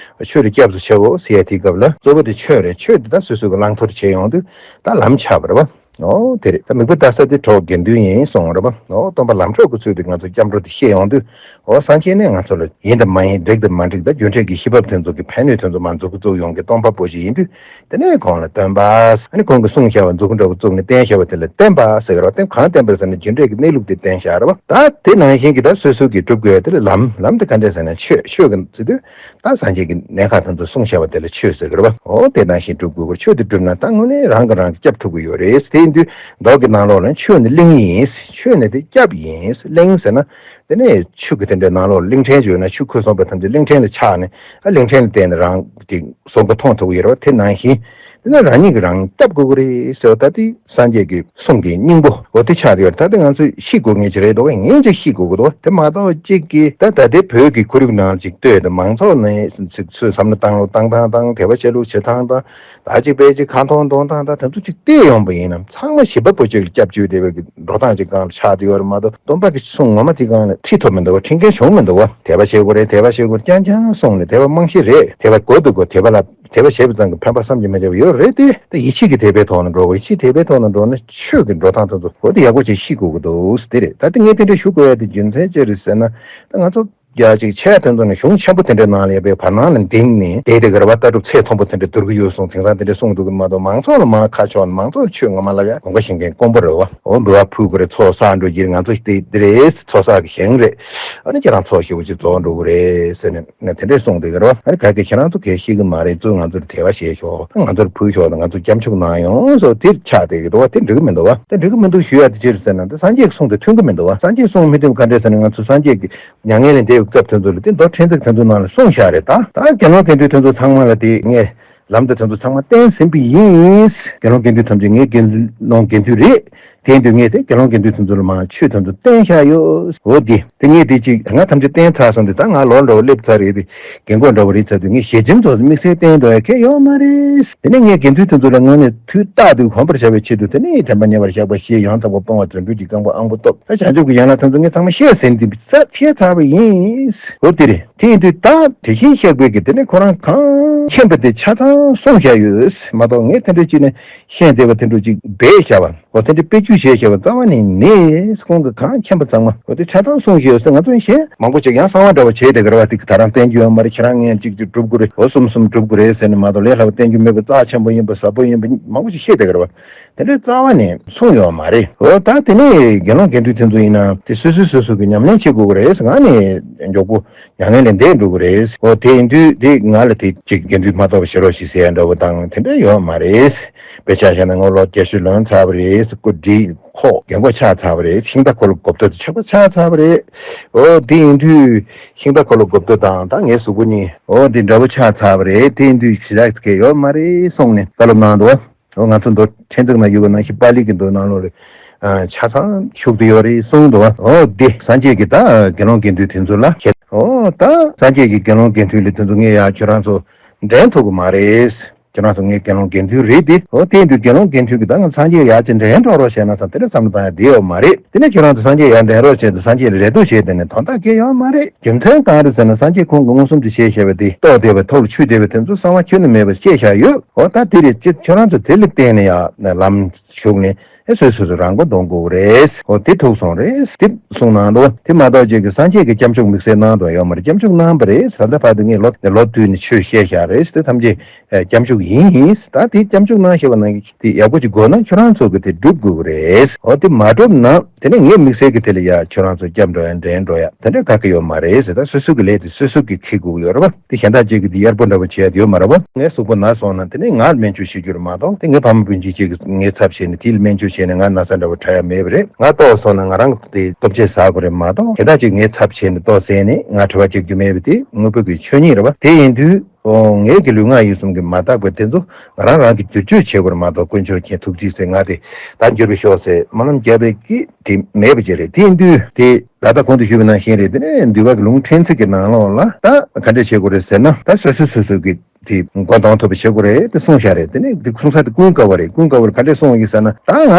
ཆོས་ལ་སྐྱབས་སུ་མཆིའོ་ཟེར་ཡ་དེའི་སྐབས་ལ་གཙོ་བོ་དེ་ཆོས་རེད། ཆོས་དེ་ད་སོ་སོ་གི་བླང་དོར་བྱེད་ཡོང་དུས་ད་ལམ་ཆགས་པ་རེད་བ། ཨོ་དེ་རེད། ད་མིག་དཔེ་ལྟ་ས་དེ་གྲོགས་དགེ་འདུན་ཡིན་གསུངས་རེད་བ། ཨོ་སྟོན་པ་ལམ་གྲོགས་ཀྱི་ཚུལ་དུ་ང་ཚོ་སྐྱབས་འགྲོ་དེ་ཤེས་ཡོང་དུས། ཨོ་སངས་རྒྱས་ནས་ང་ཚོ་ལ་ཡིན་དང་མ་ཡིན། འགྲིག་དང་མ་འགྲིག་ད་རྒྱུ་འབྲས་ཀྱི་ཤེས་རབ་དེ་ཚོ་གི་ཕན་ནུས་དེ་ཚོ་མར་མཛུབ་གུ་བཙུགས་ཡོང་གི་སྟོན་པ་པོ་ཞིག་ཡིན་དུས། དེ་ནས་ཁོང་ལ་སྟོན་པ། ཨ་ནི་ཁོང་གིས་གསུངས་བཞག་པ་མཛུབ་གུ་འདྲ་བོ་བཙུགས་ནས་བསྟན་བཞག་པ་དེ་ལ་བསྟན་པ་ཟེར་གི་རེད་བ། དེ་གང་བསྟན་པ་རེད་ཟེར་ན་རྒྱུ་འབྲས་ཀྱི་གནས་ལུགས་དེ་བསྟན་བཞག་རེད་བ། ད་དེ་ནང་བཞིན་གྱི་ད་སོ་སོ་གིས་སྒྲུབ་དགོས་ཡ་དེ་ལ་ལམ། ལམ་དེ་ག་འདྲས་ཟེར་ན་ཆོས། ཆོས་ཀྱི་ཟེར་དུས་ད་སངས་རྒྱས་ཀྱི་གནད་འགག་དེ་ཚོ་གསུངས་བཞག་པ་དེ་ལ་ཆོས་ཟེར་གི་རེད་བ། འོ་དེ་ནང་བཞིན་སྒྲུབ་དགོས་པར། ཆོས་དེ་སྒྲུབ་ན་ད་དངོས་གནས་རང་གིས་རང་གི་སྐྱབས་ཐུབ་ཀྱི་ཡོད་རེད། དེ་ཡིན་དུས་མདོ་གི་ནང་ལོགས་ལ་ཆོས་ནི་གླིང་ཡིན། ཆོས་ནི་དེ་སྐྱབས་ཡིན། གླིང་ཟེར་ན། དེ་ནས་ཆོས་ཀྱི་དེ་འདྲའི་ནང་ལོགས་གླིང་ཕྲན་ཅིག་ཡོད་ན་ཆོས་ཁུར་སོང་བ་ཐམས་ཅད་གླིང་ཕྲན་ལ་ཆགས་ནས། ཨ་གླིང་ཕྲན་ལ་བརྟེན་ནས་རང་གི་བཟོ་འགོ་ཐོན་ཐུབ་ཀྱི་ཡོད་རེད་བ། དེ་ནང་བཞིན་དེ་ནས་རང་ཉིད་ཀྱིས་རང་སྐྱབས་དགོས་ཀྱི་རེད་ཟེར་བ། ད་དེ་སངས་རྒྱས་ཀྱི་གསུང་གི་སྙིང་པོ་འོ་དེ་ཆགས་ཡོད་རེད། ད་དེ་ང་ཚོས་ཤེས་དགོས་ངེས་ཅིག་རེད་འདུག་ངེས་ཅིག་ཤེས་དགོས་ཀྱི་འདུག་དེ་མ་གཏོགས་གཅིག་གིས་ད་ད་ལྟའི་བོད་ཀྱི་ཁོར་ཡུག་ནང་ཅིག་ལྟོས་དང་། མང་ཚོགས་ནས་ཚུར་བསམ་བློ་བཏང་ལུགས་བཏང་སྟངས་དང་། དད་པ་བྱེད་ལུགས་བྱེད་སྟངས་དང་། ད་ཅིག་དཔེ་ཅིག་ཁ་མཐོང་མཐོང་སྟངས་དང་དེ་ཚོ་ཅིག་བལྟས་ཡོང་པ་ཡིན་ན། ཚང་མ་བྱིས་པ་པོ་ཅིག་ལ་སྐྱབས་བཅོལ་བསྡད་པའི་གི་འགྲོ་སྟངས་ཅིག་སྒང་ལ་ཆགས་བསྡད་ཡོད་རེད་མ་གཏོགས། སྟོན་པ་གི་གསུང་ངོ་མ་དེ་སྒང་ལ་ཁྲིད་ཐུབ་མི་འདུག་བ། ཁྲིད་མཁན་བྱུང་མི་འདུག་བ། དད་པ་བྱེད་དགོས་རེད། དད་པ་བྱེད་དགོས་རེད། རྐྱང་རྐྱང་གསུངས་ནས། དད་པ་རྨང་གཞི་རེད། དད་པ་དགོས་འདུག་གོ། དད་པ་ལ་དད་པ་བྱས་པ་ཙམ་གྱིས་ཕན་པ་བསམ་གྱིས་མི་ཁྱབ་པ་ཡོད་རེད་དེ། ད་ཡིད་ཆེས་ཀྱི་དད་པའི་ཐོག་ནས་འགྲོ་དགོས། ཡིད་ཆེས་དད་པའི་ཐོག་ནས་འགྲོ་ན་ཆོས་ཀྱི་འགྲོ་སྟངས་དེ་ཚོ་འོ་དེ་ཡག་པོ་ཅིག་ཤེས་དགོས་ཀྱི་འདུག་དེ་རེད། ད་དེ་ངས་དེ་འདྲ་ཞུ་དགོས་ཡ་དེ་རྒྱུ་མཚན་ཅི་རེད་ཟེར་ན། ད་ང་ཚོ། ཡ་ཅིག་ཆེ་དེ་ཚོ་ནི་གཞུང་ཆེན་པོ་དེ་འདྲའི་ནང་ལ་ཡོད་པའི་བར་སྣང་ལ་འདིང་ནས་བསྡད་དེ་ག་རེ་བ། ལྟ་གྲུབ་ཚད་མཐོན་པོ་དེ་འདྲ་བསྡུར་གི་ཡོད་གསུངས། དེང་སང་དེ་འདྲ་གསུངས་འདུག་གི་མ་གཏོགས། མང་ཚོགས་ལ་མར་ཁ་ཕྱོགས་ནས་མང་ཚོགས་ལ་ཆོས་ངོ་མ་བསླབ་ཡ་དགོངས་པ་བཞེས་མཁན་དཀོན་པོ་རེད་བ། འོ་འབུལ་བ་ཕུལ་དགོས་རེད། ཚོགས་བསགས་འགྲོ་གི་རེད། ང་ཚོ་དེ་འདི་རེད། ཚོགས་བསགས་ཀྱི་ཞིང་རེད། ཨ་ནི་ཁྱེད་རང་ཚོགས་ཞེ་པོ་ཅིག་རྫོགས་འགྲོ་གི་རེད་ཟེར་ནས་ནས་དེ་འདྲས་གསུངས་འདུག་གི་རེད་བ། ཨ་ནི་ག་གེ་ཁྱེད་རང་ཚོ་གས་ཤེས་གི་མ་རེད། ཚུར་ང་ཚོར་དད་པ་བྱས་ཤོག་ང་ཚོར་ཕུལ་ཤོག་དང་། ང་ཚོ་སྐྱབས་འཇུག་གནང་ཡོང་སོགས་དེ་ཆགས་བསྡད་ཀྱི་འདུག་བ། དེ་འགྲིག་གི་མི་འདུག་བ། དེ་འགྲིག་གི་མི་འདུག་ཞུ་ཡ་དེ་ཅི་རེད་ཟེར་ན། དེ་སངས་རྒྱས་ཀྱི་གསུང་དེ་མཐུན་གི་མི་འདུག་བ། སངས་རྒྱས་གསུང་མི་མཐུན་པ་ག་འདྲས་ཟེར་ན། ང་ཚོ་སངས་རྒྱས་ཀྱི་མྱ་ངན་ལས་འདས་པའི་སྐབས་དེ་ཚོ་ལ་དེ་མདོ་ཕྲན་ཚེགས་དེ་ཚོའི་ནང་ལ་གསུངས་བཞག་རེད། ད་ད་དགེ་སློང་དགེ་འདུན་དེ་ཚོ་ཚང་མ་ལ་དེ་ངས་ལམ་དེ་དེ་ཚོ་ཚང་མ་བསྟན་ཟིན་པ་ཡིན། དགེ་སློང་དགེ་འདུན་ཐམས་ཅད་ངའི་དགེ་སློང་དགེ་འདུན་རེད། དེ་ཡིན་དུས་ངས་དེ་དགེ་སློང་དགེ་འདུན་དེ་ཚོ་ལ་མར་ཆོས་དེ་ཚོ་བསྟན་བཞག་ཡོད། འོ་དེ་དེ་ངས་དེ་ཅིག་ང་ཐམས་ཅད་བསྟན་ཚར་སོང་དུས། ད་ང་ལོ་འདྲ་བོ་སླེབས་ཚར་རེད། དེ་རྒན་གོག་འདྲ་བོ་རེད་ཚར་དུས། ངས་ཞལ་ཆེམས་ཚོ་དམིགས་བསལ་བསྟན་འདོད་ཡ་གང་ཡོད་མ་རེད། དེ་ནས་ངས་དགེ་འདུན་དེ་ཚོ་ལ་དངོས་གནས་དུས་རྟག་ཏུ་གོམས་པར་བྱ་བའི་ཆེད་དུ། དེ་ནས་དྲན་པ་ཉེ་བར་བཞག་པ་ཞེས། ཡང་དག་པར་སྤོང་བ་རྫུ་འཕྲུལ་གྱི་རྐང་པ་དབང་པོ་སྟོབས། ད་བྱང་ཆུབ་ཀྱི་ཡན་ལག་དེ་ཚོ་ངས་ཚང་མ་ཤེས་ཟིན་ཏེ་ཚར་ཤེས་ཚར་བ་ཡིན། འོ་དེ་རེད། དེ་ཡིན་དུས་ད་དེ་བཞིན་གཤེགས་པས་ཀྱི་དེ་ནས་ཁོ་རང་གང་མཁྱེན་པ་དེ་ཆ་ཚང་གསུངས་བཞག་ཡོད་མ་གཏོགས། ངས་དེ་འདྲ་ཅིག་ནས་ཤེས་བདེ་བ་དེ་འདྲ་ཅིག་སྦས་བཞག་པ། འོ་དེ་འདྲ་དཔེ་བརྗོད་བྱས་བཞག་པ་རྩ་བ་ནས་མེད། ཁོང་གི་གང་མཁྱེན་པ་ཚང་མ་འོ་དེ་ཆ་ཚང་གསུངས་བཞག་ཡོད་ཟེར། ང་ཚོ་ཡང་གཞན་མང་པོ་ཅིག་ཡང་གསང་བ་འདྲ་བ་བྱས་དེ་ག་རེ་བ། དེ་གི་ད་རང་བསྟན་རྒྱུ་ཡོད་མ་རེད། ཁྱེད་རང་ངས་གཅིག་གཅིག་སྒྲུབ་དགོས་རེད། འོ་གསུམ་གསུམ་སྒྲུབ་དགོས་རེད་ཟེར་ནས་མ་གཏོགས། ལས་སླ་བ་བསྟན་རྒྱུ་མེད་པ། རྩ་ཆེན་པོ་ཡིན་པ། ཟབ་པོ་ཡིན་པ་མང་པོ་ཅིག་བཤད་དེ་ག་རེ་བ། དེ་འདྲའི་རྩ་བ་ནས་གསུངས་ཡོད་མ་རེད། འོ་ད་དེ་ནས་དགེ་སློང་དགེ་འདུན་དེ་ཚོ་ཡིན་ན་དེ་སོ་སོས་སོ་སོ་གི་ཉམས་ལེན་བྱེད་དགོས་ཀྱི་རེད། ང་ནི་མགྱོགས་པོ་མྱ་ངན་ལས་འདས་འགྲོ་གི་རེད། འོ་དེ་ཡིན་དུས་དེ་ང་ལ་དེ་ཅིག་དགེ་འདུན་མ་གཏོགས་པ་བྱེད་རོགས་ཞེས་ཟེར་ཡ་འདྲ་བོ་དང་དེ་འདྲ་ཡོད་མ་རེད། དཔེ་ཆ་བཞག་ན་ང་ལོ་བརྒྱད་ཅུ་ལོན་ཚར་བ་རེད། སྐུ་བགྲེས་ཁོག་རྒན་གོག་ཆགས་ཚར་བ་རེད། ཤིང་རྟ་འཁོར་ལོ་སྒོབ་ཏོ་དེ་ཆགས་པ་ཆགས་ཚར་བ་རེད། འོ་དེ་ཡིན་དུས་ཤིང་རྟ་འཁོར་ལོ་སྒོབ་ཏོ་དང་ད་ངའི་གཟུགས་པོ་གཉིས་འོ་དེ་འདྲ་བོ་ཆགས་ཚར་བ་རེད། དེ་ཡིན་དུས་ཞེ་དྲག་གལ་ཡོད་མ་རེད་གསུངས་ནས་བཀའ་སློབ་གནང་འདུག་བ། འོ་ང་ཚོ་མདོ་ཕྲན་ཚེགས་ན་ཡོད་པ་ནང་བཞིན་པཱ་ལི་གི་མདོ་ནང་ལོགས་ལ་ཆ་ཚང་བཞུགས་ཏེ་ཡོད་རེད་གསུངས་འདུག་བ། འོ་དེ་སངས་རྒྱས་ཀྱིས་ད་དགེ་སློང་དགེ་འདུན་དེ་ཚོ་ལ་བཤད། འོ་ད་སངས་རྒྱས་ཀྱིས་དགེ་སློང་དགེ་འདུན་ལ་དེ་ཚོ་ངས་ཡ་ཁྱོད་རང་ཚོ་འདྲེན་ཐུབ་ཀྱི་མ་རེད། ཁྱོད་རང་ཚོ་ངའི་དགེ་སློང་དགེ་འདུན་རེད་དེ། འོ་དེ་ཡིན་དུས་དགེ་སློང་དགེ་འདུན་གྱིས་ད་ང་སངས་རྒྱས་ཡར་ཅིག་འདྲེན་འགྲོ་རོགས་བྱས་ན་བསམ་དེ་འདྲ་བསམ་བློ་བཏང་ཡ་དེ་ཡོད་མ་རེད། དེ་ནས་ཁྱོད་རང་ཚོ་སངས་རྒྱས་ཡར་འདྲེན་རོགས་བྱས་ཏེ་སངས་རྒྱས་ལ་རེ་ལྟོས་བྱས་དེ་ནས་དོན་དག་གལ་ཡོད་མ་རེད། རྒྱུ་མཚན་གང་རེད་ཟེར་ན། སངས་རྒྱས་ཁོང་གིས་མངོན་སུམ་དུ་བྱས་བཞག་པ་དེ་རྟོགས་བསྡད་པ་ཐོག་ལ་ཆུད་བསྡད་པ་དེ་ཚོ་གསང་བ་ཁྱོན་ནས་མེད་པ་བཤད་བཞག་ཡོད། འོ་ད་དེ་རེད། ཅི་ཁྱོད་རང་ཚོ་དེ་ལ་བརྟེན་ནས་ཡ་ལམ་ཞུགས་ནས་ཨེ་སོ་སོ་སོ་རང་མགོ་འདོན་དགོས་རེད། འོ་དེ་ཐུག་སོང་རེད། དེ་གསུངས་གནང་འདུག་དེ་མ་གཏོགས་ཅིག་གི་སངས་རྒྱས་ཀྱི་སྐྱབས་འཇུག་དམིགས་བསལ་གནང་དོན་ཡོད་མ་རེད། སྐྱབས་འཇུག་གནང་བ་རེད། ད་ལྟ་བར་དུ་ངས་ལོ་ལོ་བསྟུད་ནས་ཆོས་བཤད་བཞག་རེད། དེ་ཐམས་ཅད་སྐྱབས་འཇུག་ཡིན་ཡིན། ད་དེ་སྐྱབས་འཇུག་གནང་ཞེས་པ་ནང་གི་དེ་ཡག་པོ་ཅིག་གོ་ན་ཁྱོད་རང་ཚོ་གི་དེ་སྒྲུབ་དགོས་ཀྱི་རེད། འོ་དེ་མ་སྒྲུབ་ན་དེ་ནས་ངས་དམིགས་བསལ་གྱི་དེ་ལ་ཡ་ཁྱོད་རང་ཚོ་སྐྱབས་འགྲོ་ཡ་འདྲེན་འགྲོ་ཡ་དེ་འདྲ་ག་གི་ཡོད་མ་རེད་ཟེར། ད་སོ་སོ་གི་ལས་དེ་སོ་སོ་གིས་འཁྱེར་དགོས་ཀྱི་ཡོད་རེད་པ། དེ་གཞན་དག་ཅིག་གིས་དེ་གཡར་པོ་འདྲ་པོ་བྱེད་ཡ་དེ་ཡོད་མ་རེད་པ། ངའི་གཟུགས་པོ་ན་སོང་ན་དེ་ནས་ངར་སྨན་བཅོས་བྱེད་རྒྱུ་རེད་མ་གཏོགས། དེ་ངའི་ཕ་མ་སྤུན་མཆེད་ཅིག་གིས་ངའི་ཚབ་བྱས་ནས་དེ་ལ་སྨན་བཅོས་བྱས་ནས་ང་ན་ཚ་འདྲ་པོ་དྲག་ཡ་མེད་པ་རེད། ང་ལྟོགས་སོང་ན་ང་རང་གིས་དེ་ལྟོ་ཆས་ཟ་དགོས་རེད་མ་གཏོགས། གཞན་དག་ཅིག་ངའི་ཚབ་བྱས་ནས་ལྟོ་ཟས་ནས་ང་བྲེལ་བ་རྒྱག་རྒྱུ་མེད་པ་དེ་དངོས་པོ་གི་ཆོས་ཉིད་རེད་པ། དེ་ཡིན་དུས། ཨོ། ངེད་ཀྱི་ལུས་ངག་ཡིད་གསུམ་གྱི་མ་དག་པ་དེ་ཚོ་ང་རང་རང་གིས་བསྒྱུར་བཅོས་བྱེད་དགོས་རེད་མ་གཏོགས། དཀོན་མཆོག་མཁྱེན། ཐུགས་རྗེས་ཟེར། ང་དེ་ད་འགྱུར་བའི་ཤོག་ཟེར་སྨོན་ལམ་བརྒྱབ་པའི་གི་དེ་མེད་པ་ཅིག་རེད། དེ་ཡིན་དུས་དེ་ད་ལྟ་གོང་དུ་ཞུས་པ་ནང་བཞིན་རེད། དེ་ནས་འདུལ་བ་གི་ལུང་ཕྲན་ཚེགས་ཀྱི་ནང་ལོགས་ལ་ད་ག་འདྲ་བྱེད་དགོས་རེད་ཟེར་ན། ད་སོ་སོས་སོ་སོ་གི་དེ་མགོ་འདོན་ཐུབ་པ་བྱེད་དགོས་རེད་དེ་གསུངས་བཞག་རེད། དེ་ནས་དེ་གསུང་ས་དེ་ཀུན་དགའ་བོ་རེད། ཀུན་དགའ་བོར་ག་འདྲ་གསུངས་ཡོད་ཟེར་ན། ད་ང་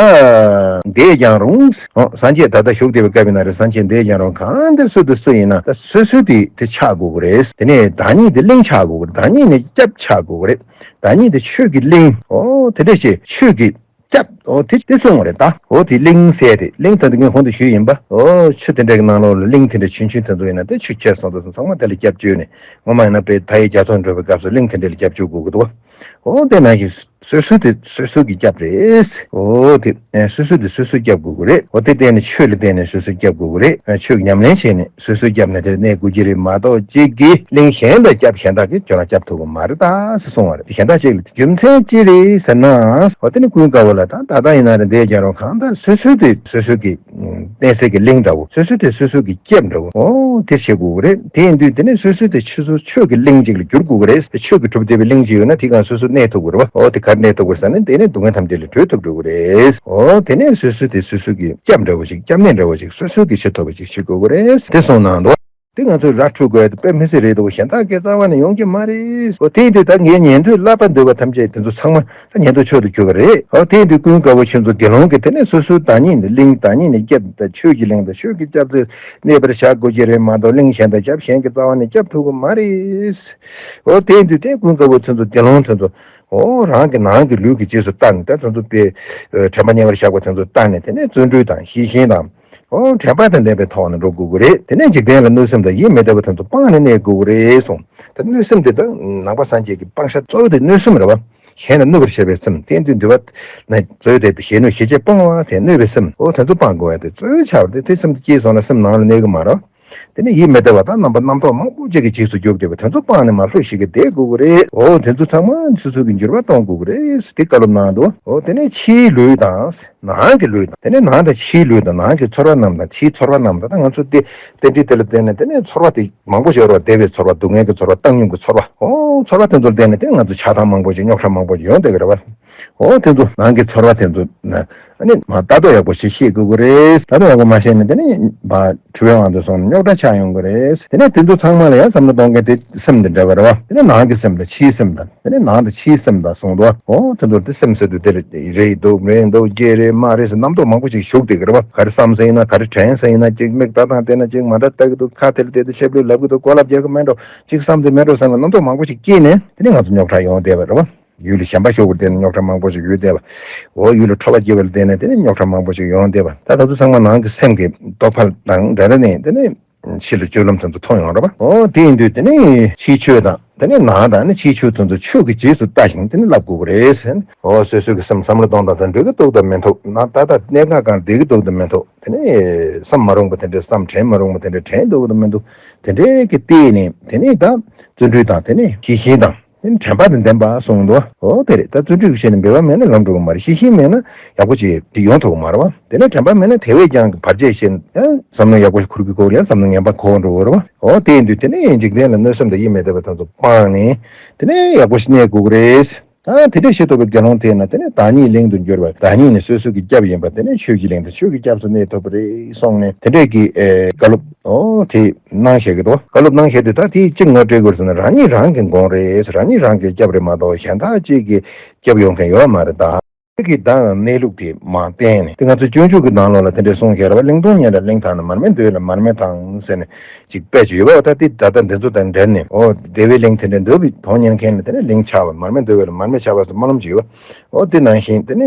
འདས་ཀྱང་རུང་། ཨོ། སངས་རྒྱས་ད་ལྟ་བཞུགས་བསྡད་པའི་སྐབས་ཡིན་ན་རེད། སངས་རྒྱས་འདས་ཀྱང་རུང་གང་འདིར་སུ་དང་སུ་ཡིན་ན་ད་སོ་སོའི་དེ་དེ་ཆགས་དགོས་ཀྱི་རེད། དེ་ནས་བདག་ཉིད་དེ་གླིང་ཆགས་དགོས་ཀྱི་རེད། བདག་ཉིད་ནི་སྐྱབས་ཆགས་དགོས་ཀྱི་རེད། བདག་ཉིད་དེ་ཆོས་ཀྱི་གླིང་། ཨོ་དེ་འདྲ་ཞེས་ཆོས་ཀྱི་སྐྱབས། ཨོ་དེ་དེ་གསུངས་པ་རེད་ད། ཨོ་དེ་གླིང་ཟེར་དེ་གླིང་ད་དེ་ངས་གོང་དུ་ཞུས་ཡིན་པ། ཨོ་ཆུ་དེ་འདྲ་གི་ནང་ལོགས་ལ་གླིང་དེ་འདྲ་ཆུང་ཆུང་དེ་ཚོ་ཡིན་ན་དེ་ཆུ་ཁྱེར་སོང་དུས་ཚང་མ་དེ་ལ་སྐྱབས་བཅོལ་ནས། ངོ་མ་ཡིན་ན་དཔེ་མཐའ་ཡས་རྒྱ་མཚོ་འགྲོ་བའི་སྐབས་སུ་གླིང་དེ་འདྲ་ལ་སྐྱབས་བཅོལ་དགོས་ཀྱི་འདུག་བ། ཨོ་དེ་ནང་བཞིན། སོ་སོ་དེ་སོ་སོ་གི་སྐྱབས་རེད། འོ་དེ་སོ་སོ་དེ་སོ་སོ་སྐྱབས་དགོས་ཀྱི་རེད། འོ་དེ་བརྟེན་ནས་ཆོས་ལ་བརྟེན་ནས་སོ་སོ་སྐྱབས་དགོས་ཀྱི་རེད། ཆོས་ཀྱི་ཉམས་ལེན་བྱས་ནས་སོ་སོ་སྐྱབས་ནས་དེར་གནས་དགོས་ཀྱི་རེད་མ་གཏོགས། གཅིག་གིས་གླིང་གཞན་དང་སྐྱབས་གཞན་དག་གིས་ཁྱོད་རང་སྐྱབས་ཐུབ་ཀྱི་མ་རེད་ད་ཟེར་གསུངས་པ་རེད། གཞན་དག་ཅིག་ལ་རྒྱུ་མཚན་ཅི་རེད་ཟེར་ན། འོ་དེ་ནི་ཀུན་དགའ་བོ་ལ་ད་ད་ལྟ་ཡིན་ན་རེད། འདས་ཀྱང་རུང་གང་ལྟར་སོ་སོ་དེ་སོ་སོ་གི་གནས་སའི་གི་གླིང་འདྲ་བོ། སོ་སོ་དེ་སོ་སོ་གི་སྐྱབས་འདྲ་བོ། ཨོ་དེ་བྱེད་དགོས་ཀྱི་རེད། དེ་ཡིན་དུས་དེ་ནས་སོ་སོ་དེ་ཆོས་སོ་ཆོས་ཀྱི་གླིང་ཅིག་ལ་འགྱུར་དགོས་ཀྱི་རེད། དེ་ཆོས་ཀྱིས་གྲུབ་བསྡད་པའི་གླིང་ཅིག་ཡོད་ན་དེ་གང་སོ་སོ་གནས་ཐུབ་ཀྱི་རེད་བ། ཨོ་དེ་གར་གནས་ཐུབ་ཀྱི་རེད་ཟེར་ན་དེ་ནས་སྡུག་བསྔལ་ཐམས་ཅད་ལས་གྲོལ་ཐུབ་འགྲོ་གི་རེད། ཨོ་དེ་ནས་སོ་སོ་དེ་སོ་སོ་གི་སྐྱབས་འདྲ་བོ་ཅིག་སྐྱབས་གནས་འདྲ་བོ་ཅིག་སོ་སོ་གིས་བྱེད་ཐུབ་པ་ཅིག་བྱེད་དགོས་ཀྱི་རེད། དེ་གསུངས་གནང་འདུག་དེ་ང་ཚོས་ར་འཕྲོད་དགོས་ཡ་དེ་དཔེ་མི་སྲིད་རེད་འདུག་གཞན་དག་གིས་རྩ་བ་ནས་ཡོང་གི་མ་རེད། ཨོ་དེ་ཡིན་དུས་ད་ངའི་ཉན་ཐོས་བསླབ་པ་འདོད་པ་ཐམས་ཅད་དེ་ཚོ་ཚང་མ། ད་ཉན་ཐོས་མཆོག་ཏུ་གྱུར་པ་རེད། ཨོ་དེ་ཡིན་དུས་ཀུན་དགའ་བོ་ཁྱོད་ཚོ་དགེ་སློང་གིས་དེ་ནས་སོ་སོའི་བདག་ཉིད་ནི་གླིང་། བདག་ཉིད་ནི་སྐྱབས་དང་ཆོས་ཀྱི་གླིང་དང་ཆོས་ཀྱི་སྐྱབས་སུ་གནས་པར་བྱ་དགོས་ཀྱི་རེད་མ་གཏོགས། གླིང་གཞན་དང་སྐྱབས་གཞན་གྱི་རྩ་བ་ནས་སྐྱབས་ཐུབ་ཀྱི་མ་རེད། ཨོ་དེ་ཡིན་དུས་དེ་ཀུན་དགའ་བོ་ཁྱོད་ཚོ་དགེ་སློང་ཁྱོད་ཚོ་ཨོ་རང་གི་ནང་གི་ལུས་ཀྱི་རྗེས་སུ་བལྟ་ནས། ད་ཁྱོད་ཚོ་དཔེ་དྲན་པ་ཉེ་བར་བཞག་པ་ཁྱོད་ཚོ་བལྟ་ནས། དེ་ནས་བརྩོན་འགྲུས་དང་ཤེས་བཞིན་དང་། ཨོ་དྲན་པ་དང་ལྡན་པའི་ཐོག་ནས་འགྲོ་དགོས་ཀྱི་རེད། དེ་ནས་འཇིག་རྟེན་ལ་གནོད་སེམས་དང་ཡིད་མི་བདེ་བ་དེ་ཚོ་སྤངས་ནས་གནས་དགོས་ཀྱི་རེད་གསུངས། ད་གནོད་སེམས་དེ་དག་ནང་པ་སངས་རྒྱས་ཀྱི་སྤང་བྱ་གཙོ་བོ་དེ་གནོད་སེམས་རེད་བ། གཞན་ལ་གནོད་པར་བྱེད་པའི་སེམས། གཏན་དུ་འདུལ་བ་ན་གཙོ་བོ་དེ་གཞན་གནོད་གཞིས་བྱེས་སྤོང་བ་དེ་གནོད་པའི་སེམས། ཨོ་དེ་ཚོ་སྤང་དགོས་པ་དེ་གཙོ་བོ་ཆགས་པ་དེ། དེ་སེམས་དེ་སྐྱེས་སོང་ན་སེམས་ནང་ལ་གནས་ཀྱི་མ་རེད། དེ་ནས་ཡིད་མི་བདེ་བ་དང་རྣམ་པ་རྣམ་རྟོག་མང་པོ་ཅིག་གི་རྗེས་སུ་རྒྱུགས་བསྡད་པ་དེ་ཚོ་སྤངས་ནས་མ་ལྷོད་ཤིག་གི་བསྡད་དགོས་ཀྱི་རེད། ཨོ་དེ་ཚོ་ཚང་མ་སོ་སོ་གི་འགྱུར་བ་གཏོང་དགོས་ཀྱི་རེད། དེ་བཀའ་སློབ་གནང་འདུག་ཨོ་དེ་ནས་ཕྱིའི་ལུས་དང་ནང་གི་ལུས་དང་། དེ་ནས་ནང་དང་ཕྱིའི་ལུས་དང་། ནང་གི་ཚོར་བ་རྣམས་དང་ཕྱིའི་ཚོར་བ་རྣམས་དང་། ད་ང་ཚོ་དེ་རྟེན་འབྲེལ་དེ་ལ་བརྟེན་ནས་དེ་ནས་ཚོར་བ་དེ་མང་པོ་ཞིག་ཡོད་རེད་བ། བདེ་བའི་ཚོར་བ། སྡུག་བསྔལ་གྱི་ཚོར་བ། བཏང་སྙོམས་ཀྱི་ཚོར་བ། ཨོ་ཚོར་བ་དེ་ཚོ་ལ་བརྟེན་ནས་དེ་ང་ཚོ་ཆགས་སྡང་མང་པོ་ཞིག་རྙོག་དྲ་མང་པོ་ཞིག་ཡོང་བསྡད་ཀྱི་རེད་བ། ཨོ་དེ་ཚོ་ནང་གི་ཚོར་བ་དེ་ཚོ་ན་ཨ་ནི་མ་ལྟ་རྟོག་ཡག་པོ་ཞིག་ཤེས་དགོས་ཀྱི་རེད། ལྟ་རྟོག་ཡག་པོ་མ་ཤེས་ན་དེ་ནི་མ་འཁྲུལ་པའི་དབང་དུ་སོང་ནས་རྙོག་དྲ་ཆགས་ཡོང་གི་རེད། དེ་ནས་དེ་ཚོ་ཚང་མ་ལ་ཡང་བསམ་བློ་གཏོང་མཁན་དེ་སེམས་དེ་འདྲ་བ་རེད་བ། དེ་ནས་ནང་གི་སེམས་དང་ཕྱིའི་སེམས་དང་། དེ་ནས་ནང་དང་ཕྱིའི་སེམས་དང་གསུངས་འདུག་ཨོ་དེ་ཚོ་དེ་སེམས་ཟེར་དུས་དེ་རེད་འདུག་མ་རེད་འདུག་ཅི་རེད་མ་རེད་ཟེར་རྣམ་རྟོག་མང་པོ་ཞིག་ཞུགས་བསྡད་ཀྱི་རེད་བ། ག་རེ་བསམ་ས་ཡིན་ན། ག་རེ་དྲན་ས་ཡིན་ན། ཅིག་མིག་ཏག་ཏག་བལྟས་ན་ཅིག་མ་འདྲ་ལྟ་གི་འདུག་ཁ་དེ་ལ་བལྟས་ཏེ་ཞབས་ལུས་ལབ་གི་འདུག་གོ་ལ་རྒྱག་གི་མེད་འགྲོ། ཅིག་བསམ་དེ་མེད་འགྲོ་བསམ་པའི་རྣམ་རྟོག་མང་པོ་ཞིག་སྐྱེས་ནས་དེ་ནས་ང་ཚོ་རྙོག་དྲ་ཡོང་བསྡད་པ་རེད་བ། ཡུལ་ལ་ཞེན་པ་ཤོར་བར་བརྟེན་ནས་རྙོག་དྲ་མང་པོ་ཞིག་ཡོང་བསྡད་པ། འོ་ཡུལ་ལ་འཕྲོ་བ་སྐྱེ་བ་ལ་བརྟེན་ནས་དེ་ནས་རྙོག་དྲ་མང་པོ་ཞིག་ཡོང་བསྡད་པ། ད་ད་ཚོ་ཚང་མ་ནང་གི་སེམས་ཀྱི་རྟོག་པ་དང་འབྲེལ་བ་ནས་དེ་ནས་ཕྱི་ལ་སྤྱོད་ལམ་དེ་ཚོ་མཐོང་ཡོང་རེད་པ། འོ་དེ་ཡིན་དུས་དེ་ནས་ཕྱིའི་ཆོས་དང་དེ་ནས་ནང་དང་ནི་ཕྱིའི་ཆོས་དེ་ཚོ་ཆོས་ཀྱི་རྗེས་སུ་ལྟ་ཞིང་དེ་ནས་བསླབ་དགོས་ཀྱི་རེད་ཟེར། འོ་སོ་སོ་གི་སེམས་བསམ་བློ་གཏོང་སྟངས་དང་འགྲིག་གི་འདུག་དང་མི་འདུག་ན་ད་ལྟ་གནས་སྟངས་གང་བདེ་གི་འདུག་དང་མི་འདུག་དེ་ནས་བསམ་མ་རུང་བ་དེ་འདྲ་བསམ། དྲན་མ་རུང་བ་དེ་འདྲ་དྲན་འདུག་དང་མི་འདུག་དེ་འདྲའི་གི་སྟེང་ནས་དེ་ནས་ད་བརྩོན་འགྲུས་དང་དེ་ནས་ཞི་ཞིང་དང་། དྲན་པ་དང་ལྡན་པ་གསུངས་འདུག་འོ་དེ་རེད། ད་བརྩོན་འགྲུས་ཀྱི་ཆེད་ནས་འབད་པ་མེད་ན་ལམ་འགྲོ་གི་མ་རེད། ཞི་ཞིང་མེད་ན་ཡག་པོ་ཅིག་ཡོང་ཐུབ་ཀྱི་མ་རེད་བ། དེ་ནས་དྲན་པ་མེད་ན་དེ་བས་ཀྱང་བར་ཆད་ཞན། ཡང་བསམ་བློ་ཡག་པོ་ཞིག་འཁོར་གྱི་འཁོར། ཡང་བསམ་བློ་ངན་པ་འཁོར་འགྲོ་གི་རེད་བ། འོ་དེ་ཡིན་དུས་དེ་ནས་འཇིག་རྟེན་ལ་གནོད་སེམས་དང་ཡིད་མི་བདེ་བ་དེ་ཚོ་སྤངས་ནས་དེ་ནས་ཡག་པོ་ཞིག་གནས་དགོས་ཀྱི་རེད། ད་དེ་འདྲ་ཤེས་ཐུབ་པའི་དགེ་སློང་དེ་ན་དེ་ནས་བདག་ཉིད་གླིང་དུ་གྱུར་པ། བདག་ཉིད་ནི་སོ་སོ་གི་སྐྱབས་ཡིན་པ། དེ་ནས་ཆོས་ཀྱི་གླིང་དུ་ཆོས་ཀྱི་སྐྱབས་སུ་གནས་ཐུབ་པ་རེད་གསུངས་ནས་དེ་འདྲས་ཀྱི་ཨེ་བཀའ་སློབ་འོ་དེ་གནང་བཞག་གི་འདུག་བཀའ་སློབ་གནང་བཞག་དུས་ད་དེ་གཅིག་ངོ་སྤྲོད་དགོས་ཟེར་ན། རང་ཉིད་རང་གི་མགོན་རེད། རང་ཉིད་རང་གི་སྐྱབས་རེད་མ་གཏོགས་གཞན་དག་ཅིག་གི་སྐྱབས་ཡོང་མཁན་ཡོད་མ་རེད་ད། དེ་གི་ད་གནས་ལུགས་དེ་མ་བསྟན་ནས། དེ་ང་ཚོ་སྤྱོད་འཇུག་གི་ནང་ལོགས་ལ་དེ་འདྲས་གསུངས་བཞག་རེད་བ། གླེང་སྟོང་ཉན་དང་གླེང་དང་ནི། མར་མེ་འདོད་ལ་མར་མེ་དང་ཟེར་ནས་ཅིག་དཔེ་ཅིག་ཡོད་པ། ད་དེ་ད་ལྟ་འདི་ཚོ་དང་འབྲེལ་ནས། འོ་བདེ་བའི་གླིང་དེ་འདྲ་འདོད་པའི་དོན་གཉེར་མཁན་ལ་དེ་ནས་གླིང་ཆགས་པ། མར་མེ་འདོད་པ་ལ་མར་མེ་ཆགས་པ་སོགས་སྨོན་ལམ་ཅིག་ཡོད་པ། འོ་དེ་ནང་བཞིན་དེ་ནས་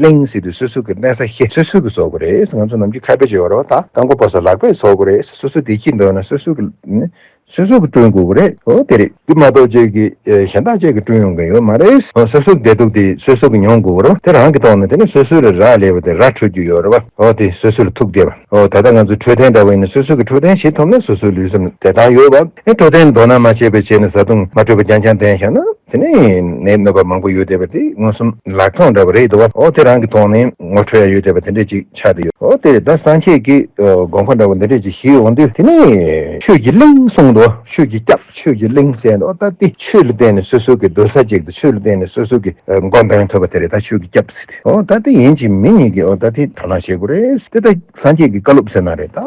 གླིང་ཟེར་དུས་སོ་སོ་གི་གནས་ས་ཤེས། སོ་སོ་གི་བཟོ་དགོས་རེད། ང་ཚོ་ནམ་རྒྱུན་ཁ་དཔེ་ཅིག་ཡོད་རེད་བ། ད་རྐང་པ་སྤོ་ས་ལག་པས་བཟོ་དགོས་རེད། སོ་སོ་བདེ་སྐྱིད་འདོད་ན་སོ་སོ་གི་ནི་སོ་སོ་གི་བསྐྲུན་དགོས་ཀྱི་རེད། འོ་དེ་རེད། དེ་མ་གཏོགས་ཅིག་གིས་ཨེ་གཞན་དག་ཅིག་གིས་བསྐྲུན་ཡོང་མཁན་ཡོད་མ་རེད། འོ་སོ་སོ་གི་བདེ་སྡུག་དེ་སོ་སོ་གིས་མྱོང་དགོས་ཀྱི་རེད། དེ་རང་གི་ཐོག་ནས་དེ་ནི་སོ་སོ་ལ་རག་ལས་པ་དེ་ར་འཕྲོད་རྒྱུ་ཡོད་རེད་བ། འོ་དེ་སོ་སོ་ལ་ཐུག་བསྡད་པ། འོ་ད་ལྟ་ང་ཚོ་འཕྲོད་བསྟེན་འདྲ་བོ་ཡིན་ན་སོ་སོ་གི་འཕྲོད་བསྟེན་བྱེད་ཐུབ་ན་སོ་སོའི་ལུས་སེམས་བདེ་ཐང་ཡོད་པ། ཨེ་འཕྲོད་བསྟེན་མདོར་ན་མ་བྱས་པའི་བྱས་ནས་བཟའ་བཏུང་མ་འཕྲོད་པ་རྐྱང་རྐྱང་བསྟེན་བཞག་ན། དེ་ནས་ནད་གནོད་པ་མང་པོ་ཡོད་བསྡད་པ་དེ་མངོན་སུམ་ལག་མཐོང་འདྲ་བ་རེད་འདུག་བ། འོ་དེ་རང་གི་ཐོག་ནས་ངོ་འཕྲོད་ཡ་ཡོད་བསྡད་པ་དེ་འདྲས་ཅིག་ཆགས་བསྡད་ཡོད། འོ་དེ་ད་སངས་རྒྱས་ཀྱི་ཨ་དགོངས་པ་འདྲ་བོ་འདི་འདྲས་ཅིག་ཞུས་ཡོང་དུས། དེ་ནས་ཆོས་ཀྱི་གླིང་གསུངས་འདུག་ཆོས་ཀྱི་སྐྱབས། ཆོས་ཀྱི་གླིང་ཟེར་འདུག་ད་དེ་ཆོས་ལ་བརྟེན་ནས་སོ་སོ་གི་སྡོད་ས་ཅིག་དང་། ཆོས་ལ་བརྟེན་ནས་སོ་སོ་གི་ཨ་མགོ་འདོན་ཐུབ་པ་དེ་རེད། ད་ཆོས་ཀྱི་སྐྱབས་ཟེར་དེ། འོ་ད་དེ་ཡིན་གཅིག་མིན་གཉིས་ཀྱིས་འོ་ད་དེ་དོ་སྣང་བྱེད་དགོས་རེད། དེ་ད་སངས་རྒྱས་ཀྱི་བཀའ་སློབ་ཟེར་ན་རེད། ད་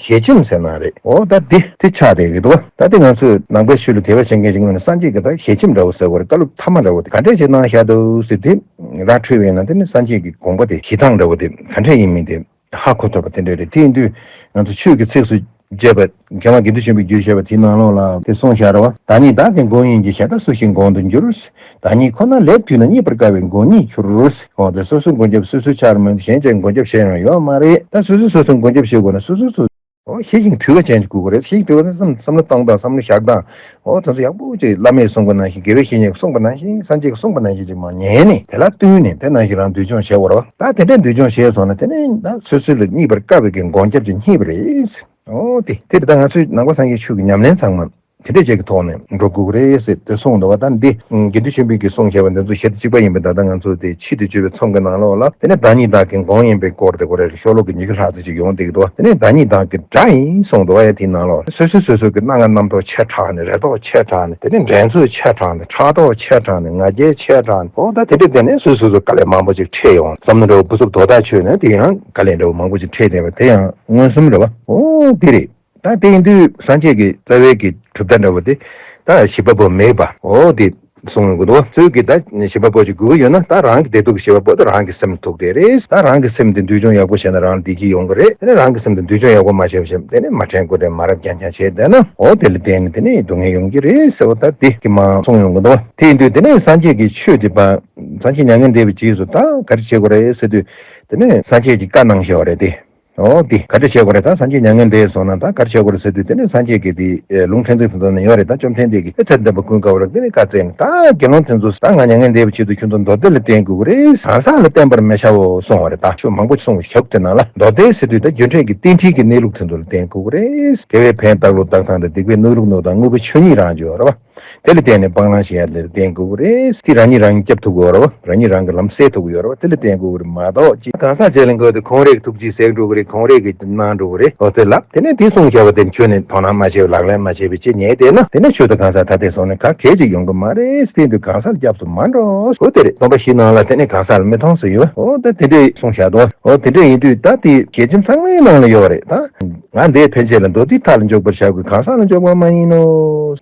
ཞལ་ཆེམས་ཟེར་ན་རེད། འོ་ད་འདི་དེ་ཆགས་བསྡད་ཀྱི་འདུག་ད་དེ་ང་ཚོས་ནང་པའི་ཆོས་ལ་དད་པ་བྱེད་མཁན་ཞིག་ངོས་ནས་སངས་རྒྱས་ཀྱི་ད་ཞལ་ཆེམས་འདྲ་བོ་ཟེར་བ་རེད། བཀའ་སློབ་མཐའ་མ་འདྲ་བོ་དེ་ག་འདྲས་བྱས་གནང་བཞག་འདུག་ཟེར་དེ་ར་འཕྲོད་པ་ཡིན་ན། དེ་ནི་སངས་རྒྱས་ཀྱི་དགོངས་པ་དེ་བཞེས་སྟངས་འདྲ་བོ་དེ་ག་འདྲས་ཡིན་མིན་དེ་ཧ་གོ་ཐུབ་པ་དེ་འདྲས་རེད། དེ་ཡིན་དུས་ང་ཚོ་ཆོས་ཀྱི་ཚིགས་སུ་བཅད་པ་མཁས་དབང་དགེ་འདུན་ཆོས་འཕེལ་གྱིས་བརྗོད་བཞག་པ་དེའི་ནང་ལོགས་ལ་དེ་གསུངས་བཞག་རེད་བ། བདག་ཉིད་བདག་གི་མགོན་ཡིན་གྱི། གཞན་དག་སུ་ཞིག་མགོན་དུ་འགྱུར། བདག་ཉིད་ཁོ་ན་ལས་བཏུས་ན་རྙེད་པར་དཀའ་བའི་མགོན་ཉིད་འགྱུར། འོ་དེ་སོ་སོའི་མགོན་སྐྱབས་སོ་སོས་ཆགས་མི་འདུག་གཞན་གྱིས་མགོན་སྐྱབས་བྱེད་ཡང་ཡོད་མ་རེད། ད་སོ་སོས་སོ་སོའི་མགོན་སྐྱབས་བྱེད་དགོས་ན་སོ་སོས་སོ། ཨོ་ཤེས་ཤིང་དུལ་བ་ཅན་ཅིག་དགོས་ཀྱི་རེད། ཤེས་ཤིང་དུལ་བ་ནི་བསམ་བསམ་བློ་གཏོང་སྟངས། བསམ་བློ་བཞག་སྟངས། ཨོ་དེ་ཚོ་ཡག་པོ་ཅིག་བླ་མས་གསུངས་པ་ནང་བཞིན། དགེ་བའི་བཤེས་གཉེན་གྱིས་གསུངས་པ་ནང་བཞིན། སངས་རྒྱས་ཀྱིས་གསུངས་པ་ནང་བཞིན་ཅིག་མར་ཉན་ནས་དེ་ལ་བསྟུན་ནས་དེ་ནང་བཞིན་རང་འདུལ་སྦྱོང་བྱེད་དགོས་རེད་བ། ད་དེ་འདྲ་འདུལ་སྦྱོང་བྱས་སོང་ན་དེ་ནས་ད་སོ་སོ་ལ་རྙེད་པར་དཀའ་བའི་གི་མགོན་སྐྱབས་ཅིག་རྙེད་པ་རེད། ཨོ་དེ་དེ་རེད། ད་ང་ཚོའི་ནང་པ་སངས་རྒྱས་ཆོས་ཀྱི་ཉམས་ལེན་ཚང་མ་དེ་འདྲ་ཅིག་གི་ཐོག་ནས་འགྲོ་དགོས་ཀྱི་རེད་ཟེར་དེ་གསུངས་འདུག་བ། ད་འདི་དགེ་འདུན་ཆོས་འཕེལ་གྱིས་གསུངས་བཞག་པ་འདི་ཚོ་གཞི་རྩ་གཅིག་པ་ཡིན་པས། ད་ལྟ་ང་ཚོ་དེ་ཆེད་དུ་བརྗོད་པའི་ཚོམས་ཀྱི་ནང་ལོགས་ལ་དེ་ནས་བདག་ཉིད་བདག་གི་མགོན་ཡིན་པའི་སྐོར་དེ་གོ་རེ་ཤོ་ལོ་ཀ་ཉི་ཤུ་ལྷག་ཙམ་ཅིག་ཡོང་བསྡད་ཀྱི་འདུག་བ། དེ་ནས་བདག་ཉིད་བདག་གི་དགྲ་ཡིན་གསུངས་འདུག་བ། ཡ་དེའི་ནང་ལོགས་སོ་སོས་སོ་སོ་གི་སྣ་ལྔ་རྣམ་རྟོག་ཆེ་དྲགས་ནས། རེ་དོགས་ཆེ་དྲགས་ནས། དེ་ནས་འགྲན་རྩོད་ཆེ་དྲགས་ནས། ཕྲག་དོག་ཆེ་དྲགས་ནས། ང་རྒྱལ་ཆེ་དྲགས་ནས། ཨོ་ད་དེ་འདྲ་བསྡད་ནས་སོ་སོ་སོ་དཀའ་ལས་མང་པོ་ཅིག་འཕྲད་ཡོང་། བསམ་བློ་འདྲ་བོ་འབུ་ཚབ་དོ་ཐག་ཆོད་ནས་དེ་ཡང་དཀའ་ལས་འདྲ་བོ་མང་པོ་ཅིག་འཕྲད་བསྡད་པ་དེ་ཡང་མངོན་སུམ་རེད་བ། ཨོ་དེ་རེད། ད་དེ་ཡིན་དུས་སངས་རྒྱས་ཀྱི་རྩ་བའི་གི་གྲུབ་མཐའ་འདྲ་བོ་དེ་ད་བྱེད་པ་པོ་མེད་པ། ཨོ་དེ་གསུངས་ཡོང་གི་འདུག་བ། སུས་ཀྱིས་ད་བྱེད་པ་པོ་ཅིག་དགོས་ཀྱི་ཡོད་ན། ད་རང་གི་བདེ་སྡུག་གི་བྱེད་པ་པོ་དེ་རང་གི་སེམས་ཐུག་བསྡད་རེད། ད་རང་གི་སེམས་དེ་འདུལ་སྦྱོང་ཡག་པོ་བྱས་ན་རང་བདེ་སྐྱིད་ཡོང་གི་རེད། དེ་ནས་རང་གི་སེམས་དེ་འདུལ་སྦྱོང་ཡག་པོ་མ་བྱས་པ་བྱས། དེ་ནས་མ་དྲན་དགོས་དྲན་མ་རབས་རྐྱང་རྐྱང་བྱས་བསྡད་ན། ཨོ་དེ་ལ་བརྟེན་ནས་དེ་ནས་སྡུག་བསྔལ་ཡོང་གི་རེད་ཟེར་བ་ད་དེ་གི་མ་གསུངས་ཡོང་གི་འདུག་བ། དེ་ཡིན་དུས་དེ་ནས་སངས་རྒྱས་ཀྱི་ཆོས་དེ་པ། སངས་རྒྱས་མྱ་ངན་འདས་པའི་རྗེས་སུ་ད་ག་རེ་བྱེད་དགོས་རེད་ཟེར་དུས། དེ་ནས་སངས་རྒྱས་ཀྱིས་བཀའ་གནང་བཞག་པ་རེད་དེ། འོ་དེ་ག་འདྲ་བྱེད་དགོས་རེད། ད་སངས་རྒྱས་མྱ་ངན་འདས་སོང་ན་ད་ག་འདྲ་བྱེད་དགོས་རེད་ཟེར་དུས། དེ་ནས་སངས་རྒྱས་ཀྱི་དེ་ལུང་ཕྲན་ཚེགས་དེ་ཚོ་ནས་ཡོད་རེད། ད་བཅོམ་ལྡན་འདས་ཀྱིས་ཚེ་ཚད་ལྡན་པ་ཀུན་དགའ་བོ་ལ་དེ་ནས་བཀའ་སྩལ་ནས། ད་དགེ་སློང་དེ་ཚོ་ད་ང་མྱ་ངན་འདས་པའི་ཆེད་དུ་ཁྱོད་ཚོ་མདོ་སྡེ་ལ་བརྟེན་དགོས་ཀྱི་རེད། གང་ཟག་ལ་བརྟེན་པར་མི་བྱའོ་གསུངས་པ་རེད། ད་ཆོས་མང་པོ་གསུངས་པའི་ཞབས་དེ་ནང་ལ་མདོ་སྡེ་ཟེར་དུས་ད་རྒྱུ་འབྲས་ཀྱི་རྟེན་འབྲེལ་གྱི་གནས་ལུགས་དེ་ཚོ་ལ་བརྟེན་དགོས་ཀྱི་རེད། དགེ་བའི་ཕན་བཏགས་ལུགས་བཏགས་སྟངས་དང་། སྡིག་པའི་གནོད་ལུགས་གནོད་སྟངས། དངོས་པོའི་ཆོས་ཉིད་རང་བརྗོད་རེད་བ། དེ་ལ་བརྟེན་ནས་སྤང་བླང་བྱེད་ཡ་དེ་ལ་བརྟེན་དགོས་ཀྱི་རེད། དེ་རང་ཉིད་རང་གིས་སྐྱོབ་ཐུབ་ཀྱི་ཡོད་རེད་བ། རང་ཉིད་རང་གིས་ལམ་སེལ་ཐུབ་ཀྱི་ཡོད་རེད་བ། དེ་ལ་བརྟེན་དགོས་ཀྱི་རེད་མ་གཏོགས། ཅི་གང་ཟག་བྱས་ལ་འགོས་ཏེ་ཁོང་རེ་གི་ཐུགས་རྗེས་ཟད་འགྲོ་གི་རེད། ཁོང་རེ་གིས་གནང་འགྲོ་གི་རེད། འོ་དེ་ལབ། དེ་ནས་དེ་གསུངས་བཞག་པ་དེ་ཁྱོན་ནས་དོ་སྣང་མ་བྱས་པ། ལག་ལེན་མ་བྱས་པ་བྱས་ཉལ་བསྡད་ན། དེ་ནས་ཆོས་དང་གང་ཟག་ཐ་དད་སོང་ནས་ག་གེ་ཅིག་ཡོང་གི་མ་རེད། དེ་དུས་གང་ཟག་ལ་སྐྱབས་སུ་མ་འགྲོ། འོ་དེ་རེད། སྟོང་པ་བཞི་ནང་ལ་དེ་ནས་གང་ཟག་ལ་མི་མཐོང་ཟེར་ཡོད། འོ་ད་དེ་འདྲས་གསུངས་བཞག་འདུག་འོ་དེ་འདྲས་ཡིན་དུས་ད་དེ་གལ་ཆེན་ཚང་མའི་ནང་ལ་ཡོད་པ་རེད། ད་ང་འདས་ཕན་ཆད་ལ་མདོ་སྡེ་མཐའ་ལ་འཇོག་པར་བྱ་དགོས། གང་ཟག་ལ་འཇོག་པ་མ་ཡིན་ནོ།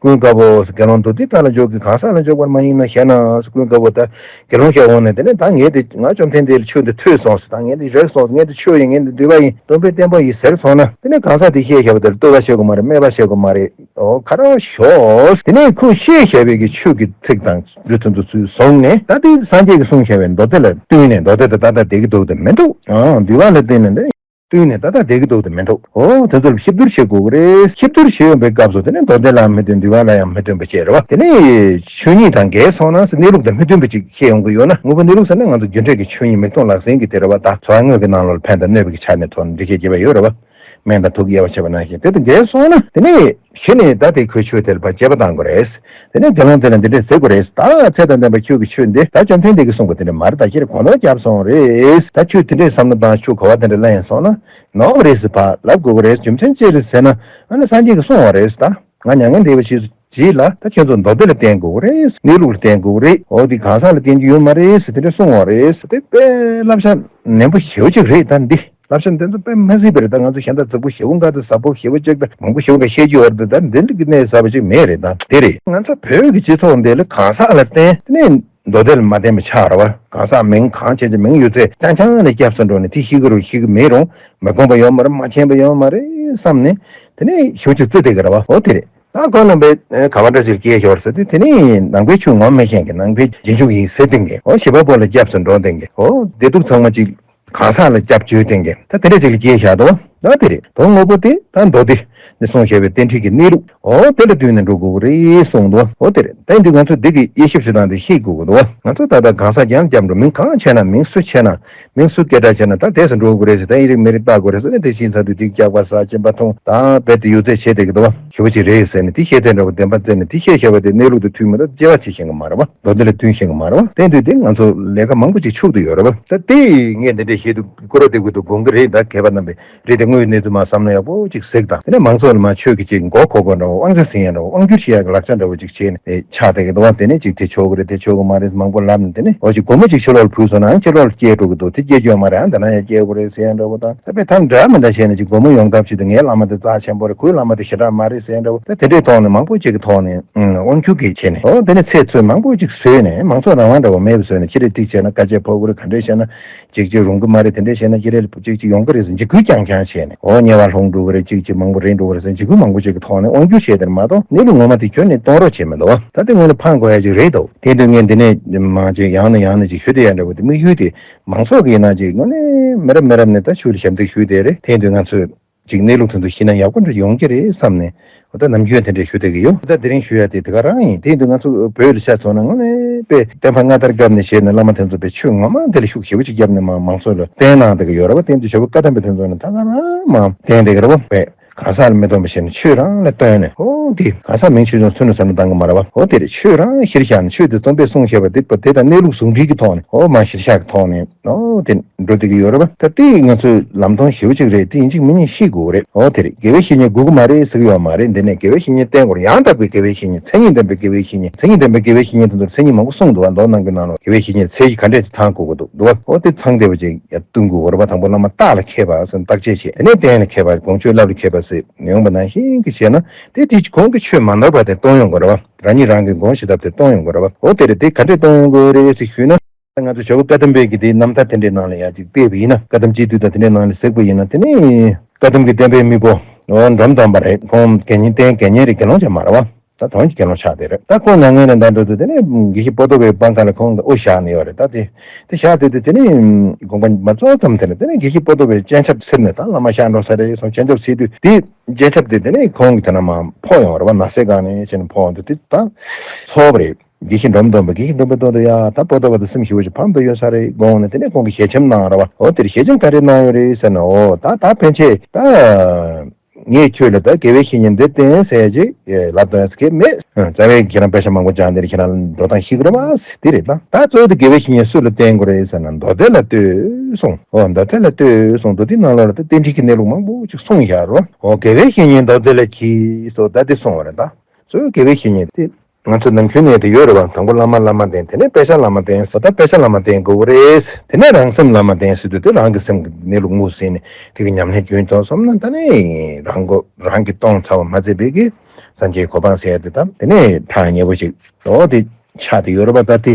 ཀུན་དགའ་བོ། དགེ་སློང་མདོ་སྡེ་མཐའ་ལ་འཇོག་གི་གང་ཟག་ལ་འཇོག་པར་མ་ཡིན་ནོ་ཞེ་ན། ཀུན་དགའ་བོ་ད་དགེ་སློང་ཞིག་འོང་ནས་དེ་ནས་ད་ངས་དེ་ང་བཅོམ་ལྡན་འདས་ལ་ཆོས་འདི་ཐོས་སོང་ཟེར། ད་ངས་འདི་རེག་སོང་ཟེར། ངས་འདི་ཆོས་ཡིན། ངས་འདི་འདུལ་བ་ཡིན། སྟོན་པའི་བསྟན་པ་ཡིན་ཟེར་སོང་ན། དེ་ནས་གང་ཟག་དེ་བཤད་བཞག་པ་དེར་བསྟོད་པ་བྱེད་དགོས་མ་རེད། སྨད་པ་བྱེད་དགོས་མ་རེད། འོ་ཁ་རོག་ཞོག་དེ་ནས་ཁོས་བཤད་བཞག་པའི་གི་ཆོས་ཀྱི་ཚིག་དང་རྒྱུ་དེ་ཚོ་ཚུར་བཟུང་ནས། ད་དེ་སངས་རྒྱས་ཀྱིས་གསུངས་བཞག་པའི་མདོ་སྡེ་ལ་བསྟུན་ནས། མདོ་སྡེ་དེ་ཏག་ཏག་བསྡད་ཀྱི་འདུག་དེ་མི་འདུག་ཨང་འདུལ་བ་ལ་བསྟུན་ནས་འདི་བསྟུན་ནས་ཏག་ཏག་བསྡད་ཀྱི་འདུག་དེ་མི་འདུག་འོ་དེ་ཚོར་ཕྱིར་བསྡུར་བྱེད་དགོས་ཀྱི་རེད། ཕྱིར་བསྡུར་བྱེད་ཡོང་པའི་སྐབས་སུ་དེ་ནས་མདོ་སྡེ་ལའང་མི་བསྟུན། འདུལ་བ་ལ་ཡང་མི་བསྟུན་པ་བྱས་རེད་བ། དེ་ནས་ཆོས་ཉིད་དང་འགལ་སོང་ན་ཟེར། གནས་ལུགས་དང་མི་མཐུན་པ་ཅིག་བཤད་ཡོང་གི་ཡོད་ན། དངོས་པོ་གནས་ལུགས་ཟེར་ན་ང་ཚོ་རྒྱུ་འབྲས་ཀྱི་ཆོས་ཉིད་མིག་མཐོང་ལག་ཟིན་གྱི་དེ་རེད་བ། ད་ཚོར་བ་དངོས་ཀྱི་ནང་ལོགས་ལ་ཕན་དང་གནོད་པའི་གི་ཆ་ནས་ཐོག་ནས་འགྲེལ་བཤད་བྱེད་པ་ཡོད་རེད་བ། སྨན་དང་དུག་དབྱེ་བ་བྱེད་པ་ནང་བཞིན། དེ་དང་འགལ་སོང་ན་དེ་ནས་གཞི་ནས་ད་དེ་ཁོའི་ཆོས་དེ་ལ་ཕར་དཔྱད་པ་གཏང་དགོས་རེད། དེ་ནས་དགེ་སློང་དེ་ལ་འདི་འདྲས་ཟེར་དགོས་རེད། ད་ཚད་དང་ལྡན་པ་ཁྱོད་ཀྱི་ཆོས་འདི་ད་བཅོམ་ལྡན་འདས་ཀྱིས་གསུངས་པ་དེ་འདྲས་མ་རེད། ད་ཁྱེད་རང་གོ་ནོར་བརྒྱབ་སོང་རེད། ད་ཁྱོད་དེ་འདྲས་བསམ་བློ་བཏང་། ཁྱོད་གོ་བ་དེ་འདྲས་ལེན་སོང་ན་ནོར་བ་རེད་ཟེར་ཕར་ལབ་དགོས་ཀྱི་རེད། རྒྱུ་མཚན་ཅི་རེད་ཟེར་ན། ཨ་ནི་སངས་རྒྱས་ཀྱིས་གསུངས་པ་རེད། ད་ང་མྱ་ངན་འདས་པའི་རྗེས་སུ་རྗེས་ལ་ད་ཁྱོད་ཚོ་མདོ་སྡེ་ལ་བརྟེན་དགོས་ཀྱི་རེད། གནས་ལུགས་ལ་བརྟེན་དགོས་ཀྱི་རེད། འོ་འདི་གང་ཟག་ལ་བརྟེན་རྒྱུ་ཡོད་མ་རེད་ཟེར་དེ་འདྲས་གསུངས་པ་རེད་ཟེར། དེ་དཔེ་བསླབ་བྱ་ནན་པོ་ཞེ་པོ་ཅིག་རེད། ད་འདི་བསླབ་བྱ་འདི་ཚོ་དཔེ་མ་སྲིད་པ་རེད། ད་ང་ཚོ་གཞན་དག་རྫིག་པོ་ཞེ་པོ་འགའ་དང་ཟབ་པོ་ཞེ་པོ་ཅིག་དང་མང་པོ་ཞེ་པོ་འགའ་བཤད་རྒྱུ་ཡོད་རེད། ད་འདི་འདྲ་གི་གནས་ཟབ་པོ་ཅིག་མེད་རེད། ད་དེ་རེད། ང་ཚོ་བོད་ཀྱི་སྤྱི་ཚོགས་འདི་ལ་གང་ཟག་ལ་བརྟེན་དེ་ནས་མདོ་སྡེ་ལ་མ་བརྟེན་པ་ཆགས་རེད་བ། གང་ཟག་མིང་གང་བྱས་ཀྱི་མིང་ཡོད་ཚད་རྐྱང་རྐྱང་ལ་སྐྱབས་སུ་འགྲོ་ནས་དེ་ཤེས་ཀྱི་རེད་ཤེས་ཀྱི་མེད་རུང་། མ་གོམས་པ་ཡོད་མ་རེད། མ་མཁྱེན་པ་ཡོད་མ་རེད་བསམ་ནས་དེ་ནས་ཞེ་པོ་ཅིག་བརྩི་བསྡད་ཀྱི་རེད་བ། འོ་དེ་རེད། ད་ཁོ་རྣམ་པས་ག་བ་འདྲ་ཞིག་སྐྱེས་ཤོར་ཟེར་དུས། དེ་ནས་ནང་པའི་ཆོས་ངོ་མ་མི་ཤེས་མཁན། ནང་པའི་རྗེས་འཇུག་ཡིན་ཟེར་བསྡད་མཁན། འོ་ཞི་བ་པོ་ལ་སྐྱབས་སུ་འགྲོ་བསྡད་མཁན། འོ་བདེ་སྡུག་ཚང་མ་ཅིག་གང་ཟག་ལ་སྐྱབས་བཅོལ་བསྡད་མཁན། ད་དེ་འདྲ་ཅིག་ལ་སྐྱེས་བཞག་འདུག་ད་དེ་རེད། དོན་དངོས་པོ་དེ་ད་མདོ་སྡེ་ནས་གསུངས་བཞག་པའི་རྟེན་འབྲེལ་གྱི་གནས་ལུགས། འོ་དེ་ལ་བསྟུན་ནས་འགྲོ་དགོས་ཀྱི་རེད་གསུངས་འདུག་འོ་དེ་རེད། ད་འདི་ང་ཚོས་འདི་གི་དབྱེ་ཞིབ་བྱེད་སྟངས་དེ་ཤེས་དགོས་ཀྱི་འདུག་ང་ཚོ་ད་ལྟ་གང་ཟག་རྐྱང་རྐྱང་འགྲོ། མིང་གང་བྱས་ན། མིང་སུ་བྱས་ན། མིང་སུ་སྐད་གྲགས་ཆེ་ན་ད་དེ་ས་འགྲོ་དགོས་རེད་ཟེར། ད་ཨི་རིག་མི་རིག་བལྟ་དགོས་རེད་ཟེར་ནས། དེ་ཕྱིན་ཚར་དུས་དེ་རྒྱག་པ་ཟ་གཅིན་པ་འཐུང་ད་རྦད་དེ་ཡོད་ཚད་བྱེད་བསྡད་ཀྱི་འདུག་བ། ཞེ་པོ་ཅིག་རེད་ཟེར་ནས་དེ་བཤད་དེ་འདྲ་བོ་བདེན་པ་བཙལ་ནས་དེ་བཤད་བཤད་པ་དེ་གནས་ལུགས་དང་མཐུན་མི་འདུག་དཔྱད་པ་བྱེད་ཤེས་ཀྱི་མ་རེད་བ། མདོ་སྡེ་ལ་བསྟུན་ཤེས་ཀྱི་མ་རེད་བ། དེ་དུས་དེ་ང་ཚོ་ལས་ཀ་མང་པོ་ཅིག་འཕྱུགས་བསྡད་ཡོད་རེད་བ། ད་དེ་ངས་འདི་འདྲ་བཤད་དུས་སྐུ་ར་དེ་ཀུ་ཏུ་དགོངས་ཀྱི་རེད། ད་མཁས་པ་རྣམ་པས་རེད། དེ་དངོས་ཡོད་གནས་ཚུལ་མ་བསམ་ན་ཡག་པོ་ཅིག་གཟིགས་དང་། དེ་ནས་མང་ཚོགས་ལ་མ་ཆོས་ཀྱི་ཅིག་མགོ་འཁོར་དགོས་འདྲ་བོ། དབང་ཆ་ཟིན་ཡག་འདྲ་བོ། དབང་སྒྱུར་བྱེད་ཡག་གི་ལག་ཆ་འདྲ་བོ་ཅིག་བྱས་ནས་ཆགས་བསྡད་ཀྱི་འདུག་བ། དེ་ནས་ཅིག་དེ་ཆོག་གི་རེད། དེ་ཆོག་གི་མ་རེད་མང་པོ་ལབ་ནས། དེ་ནས་འོ་ཅིག་སྒོར་མོ་ཅིག་ཕྱི་ལོགས་ལ་བུད་སོང་ན་ཡང་ཕྱི་ལོགས་ལ་སྐྱེལ་འགྲོ་གི་འདུག་དེ་སྐྱེལ་རྒྱུ་ཡོད་མ་རེད། ཨ་འདི་ན་ཡང་སྐྱེལ་དགོས་རེད་ཟེར་ཡག་འདྲ་བོ་དང་། ད་དཔེ་ཐང་འདྲ་མི་འདྲ་བྱས་ནས་ཅིག་སྒོར་མོ་ཡོང་ཐབས་བྱེད་དུས། ངའི་བླ་མ་དེ་རྩ་ཆེན་པོ་རེད། ཁོའི་བླ་མ་དེ་ཞེ་དྲག་མ་རེད་ཟེར་ཡག་འདྲ་བོ། ད་དེ་འདྲའི་ཐོག་ནས་མང་པོ་ཅིག་གི་ཐོག་ནས་དབང་སྒྱུར་གྱི་བྱས་ནས། འོ་དེ་ནས་ཚེ་ཚོད་མང་པོ་ཅིག་བཟོས་ནས་མང་ཚོགས་རང་དབང་འདྲ་བོ་མེད་པ་བཟོས་ནས། ཅི་རེད་ཅིག་བྱས་ན་དཀའ་སྤྱད་ཕོག་གི་རེད། ག་འདྲས་བྱས་ན་ཅིག་ཅིག་རུང་གི་མ་རེད། དེ་འདྲས་བྱས་ན་ཅི་རེད་ཅིག་ཅིག་ཡོང་གི་རེད་ཟེར་འཇིགས་སྐུལ་རྐྱང་རྐྱང་བྱས་ནས། འོ་དམྱལ་བ་ལྷུང་འགྲོ་གི་རེད། ཅིག་ཅིག་མང་པོ་རེད་འགྲོ་གི་རེད་ཟེར་འཇིགས་སྐུལ་མང་པོ་ཅིག་གི་ཐོག་ནས་དབང་སྒྱུར་བྱས་དེར་མ་གཏོགས། གནས་ལུགས་ངོ་མ་དེ་ཁྱོན་ནས་གཏོང་རོགས་བྱས་མི་འདུག་བ། ད་དེ་དངོས་གནས་ཕངས་དགོས་ཡག་ཅིག་རེད་འདུག་དེ་དུས་ངས་འདི་ནས་མང་ཅིག་ཡང་ནས་ཡང་ནས་ཅིག་ཞུ་བསྡད་ཡག་འདྲ་བོ་དེ། དམིགས་ཡུལ་དེ་མང་ཚོགས་ཀྱི་ཡིན་ན་ཅིག་དངོས་གནས་མི་རབས་མི་རབས་ནས་ད་ཆོས་ལ་ཞབས་འདེགས་ཞུ་བསྡད་རེད། དེ་དུས་ང་ཚོས་ཅིག་གནས་ལུགས་དེ་ཚོ་ཤེས་ན་ཡག་པོ་འདྲ་ཡོང་གི་རེད་བསམ་ནས། འོ་ད་ནམ་རྒྱུན་དེ་འདྲ་ཞུ་བསྡད་ཀྱི་ཡོད། ད་དེ་རིང་ཞུ་ཡག་དེ་དེ་ག་རང་ཡིན། དེ་དུས་ང་ཚོ་བོད་ལ་ཆ་མཚོན་ན་དངོས་གནས་དཔེ་བསྟན་པ་སྔ་དར་བརྒྱབ་ནས་བྱས་ནས། བླ་མ་དེ་ཚོ་དཔེ་ཆོས་ངོ་མ་དེ་ལ་ཤུགས་ཞེ་པོ་ཅིག་བརྒྱབ་ནས་མ་མང་ཚོགས་ལ་བསྟན་གནང་བསྡད་ཀྱི་ཡོད་རེད་བ། དེ་དུས་ཇོ་བོ་བཀའ་གདམས་པ་དེ་ཚོ་ནི་ད་ག་རང་མ་བསྟན་བསྡད་ཀྱི་རེད་བ། དཔེ་གང་ཟག་ལ་མི་སྟོན་པ་བྱས་ནས་ཆོས་རང་ལ་སྟོན་ནས། འོ་དེ་གང་ཟག་མིང་ཆོས་ཅན་སུ་ནི་བསམ་བློ་བཏང་གི་མ་རེད་བ། འོ་དེ་རེད། ཆོས་རང་གཞིར་བཞག་ནས་ཆོས་དེ་རྩོམ་པས་གསུངས་བཞག་པ་དེ་དེ་དང་གནས་ལུགས་ཟུང་འབྲེལ་གྱི་ཐོག་ནས། འོ་མ་གཞིར་བཞག་གི་ཐོག་ནས། འོ་དེ་འགྲོ་བསྡད་ཀྱི་ཡོད་རེད་བ། ད་དེ་ང་ཚོའི་ལམ་སྟོན་ཞེ་པོ་ཅིག་རེད། དེ་ཡིན་གཅིག་མིན་གཉིས་ཤེས་དགོས་རེད། འོ་དེ་རེད། དགེ་བའི་བཤེས་གཉེན་སྒུག་གི་མ་རེད་ཟེར་གི་ཡོད་མ་རེད། འདི་ནས་དགེ་བའི་བཤེས་གཉེན་བསྟེན་དགོས་རེད། ཡང་དག་པའི་དགེ་བའི་བཤེས་གཉེན། མཚན་ཉིད་ལྡན་པའི་དགེ་བའི་བཤེས་གཉེན། མཚན་ཉིད་ལྡན་པའི་དགེ་བའི་བཤེས་གཉེན་དེ་ཚོར་མཚན་ཉིད་མང་པོ་གསུངས་འདུག་བ། མདོ་ནང་གི་ནང་ལ་དགེ་བའི་བཤེས་གཉེན་ཚད་ཀྱི་ག་འདྲས་ཚང་དགོས་ཀྱི་འདུག་འདུག་བ། འོ་དེ་ཚང་བསྡད་པ་ཅིག་ཡར་བསྟུན་དགོས་ཀྱི་རེད་བ། དང་པོ་བླ་མ་རྟགས་ལ་མཁས་པ་ཟེར་བརྟག་དཔྱད་བྱེད། དེ་ནས་བསྟེན་ལ་མཁས་པ། དགོངས་སྤྱོད་བསླབ་ལ་མཁས་པ་ཟེར་ཡོང་བ་ནང་བཞིན་གྱི་བྱས་ན། དེ་དེ་གོང་གི་ཆོས་མ་ནོར་བ་དེ་གཏོང་ཡོང་དགོས་རེད་བ། རང་ཉིད་རང་གི་དགོངས་བཞེས་ཐབས་དེ་གཏོང་ཡོང་དགོས་རེད་བ། འོ་དེ་རེད། དེ་ག་འདྲས་གཏོང་ཡོང་དགོས་རེད་ཟེར་ཞུས་ན། ང་ཚོ་ཇོ་བོ་བཀའ་གདམས་པའི་གི་དེའི་རྣམ་ཐར་དེ་འདྲའི་ནང་ལ་ཡང་ཅིག་བལྟས་པ་ཡིན་ན། བཀའ་གདམས་སྤྱི་འདུས་དང་དེ་འདྲའི་ནང་ལ་གཟིགས་པ་ཡིན་ན། དེ་ནི་བཀའ་གདམས་ཀྱི་བསྟན་པའི་མེས་པོ། འོ་འབྲོམ་སྟོན་པ་རེད། ཁོང་དགེ་བསྙེན་བསྟེན་དགེ་བསྙེན་རེད། དགེ་སློང་ཅིག་མ་རེད་བ། ད་དོན་གྱི་དགེ་སློང་ཆགས་བསྡད་རེད། ད་ཁོང་མྱ་ངན་ལས་འདའ་འགྲོ་དུས་དེ་ནས་དགེ་བཤེས་པོ་ཏོ་བའི་སྤང་ཁ་ལ་ཁོང་གི་དབུ་བཞག་ནས་ཡོད་རེད། ད་དེ་དེ་བཞག་དུས་དེ་དེ་ནས་དགོངས་པ་མ་རྫོགས་ཙམ་དེ་ནས་དེ་ནས་དགེ་བཤེས་པོ་ཏོ་བའི་སྤྱན་ཆབ་ཚིར་ནས་ད་བླ་མ་གཤེགས་འགྲོ་ས་རེད་སོང་། སྤྱན་ཆབ་ཚིར་དུས་དེ་སྤྱན་ཆབ་དེ་དེ་ནས་ཁོང་གི་དེ་ན་མར་ཕོག་ཡོང་བ་རེད་བ། ནགས་གསེབ་སྒང་ནས་བྱས་ནས་ཕོག་འོང་དུས་དེ་ད་ཚོར་བ་རེད། དགེ་བཤེས་འབྲོམ་སྟོན་པ། དགེ་བཤེས་འབྲོམ་སྟོན་པ་ཡ་ད་པོ་ཏོ་བ་དང་སེམས་ཞི་བ་ཞིག་ཕམ་པ་ཡོད་ས་རེད་དགོངས་ནས་དེ་ནས་ཁོང་གིས་ཞལ་ཆེམས་གནང་ར་བ། འོ་དེར་ཞལ་ཆེམས་ག་རེ་གནང་ཡོད་རེད་ཟེར་ན། འོ་ད་ད་ཕན་ཆད་ད་ངས་ཁྱོད་ལ་ད་དགེ་བའི་བཤེས་གཉེན་འདི་བསྟེན་ཟེར་ཅིག་ལབ་དོན་ཟེར་གི་མེད། རྩ་བའི་ཁྱེད་རང་དཔེ་ཆ་མང་པོ་སྦྱངས་དེར་ཁྱེད་རང་འགྲོ་སྟངས་ཤེས་ཀྱི་རེད་བ། དེ་རེད། ད་ད་གཙོ་བོ་དེ་དགེ་བའི་བཤེས་གཉེན་སུ་ལ་བསྟེན་དགོས་རེད་ཟེར་ན་མདོ་སྡེ་ལ་ལྟོས་གསུངས། འོ་མདོ་སྡེ་ལ་ལྟོས་གསུངས། མདོ་སྡེ་ནང་ལོགས་ལ་ད་རྟེན་འབྲེལ་གྱི་གནས་ལུགས་མང་པོ་ཅིག་གསུངས་བཞག་རོ། འོ་དགེ་བའི་བཤེས་གཉེན་མདོ་སྡེ་ལ་གྱིས་སོ་ད་དེ་གསུངས་པ་རེད། ད་གཙོ་བོ་དགེ་བའི་བཤེས་གཉེན་དེ། ང་ཚོ་ནམ་རྒྱུན་ནས་དེ་ཡོད་རེད་བ། དང་པོ་བླ་མ་བླ་མ་བསྟེན། དེ་ནས་དཔེ་ཆ་བླ་མ་བསྟེན་སོ། ད་དཔེ་ཆ་བླ་མ་བསྟེན་དགོས་རེད། དེ་ནས་རང་སེམས་བླ་མ་བསྟེན་ཟེར་དུས་དེ་རང་གི་སེམས་ཀྱི་གནས་ལུགས་ངོས་ཟིན་ནས་དེ་གི་ཉམས་ལེན་རྒྱུན་དུ་སོང་ན་ད་ནི་རང་མགོ་རང་གིས་སྟོང་ཚར་བ་མ་ཟད་པའི་གི་སངས་རྒྱས་གོ་འཕང་ཟེར་ཡ་དེ་དང་དེ་ནས་ཐག་ཉེ་པོ་ཞིག་འོ་དེ་ཆགས་དེ་ཡོད་རེད་བ། ད་དེ་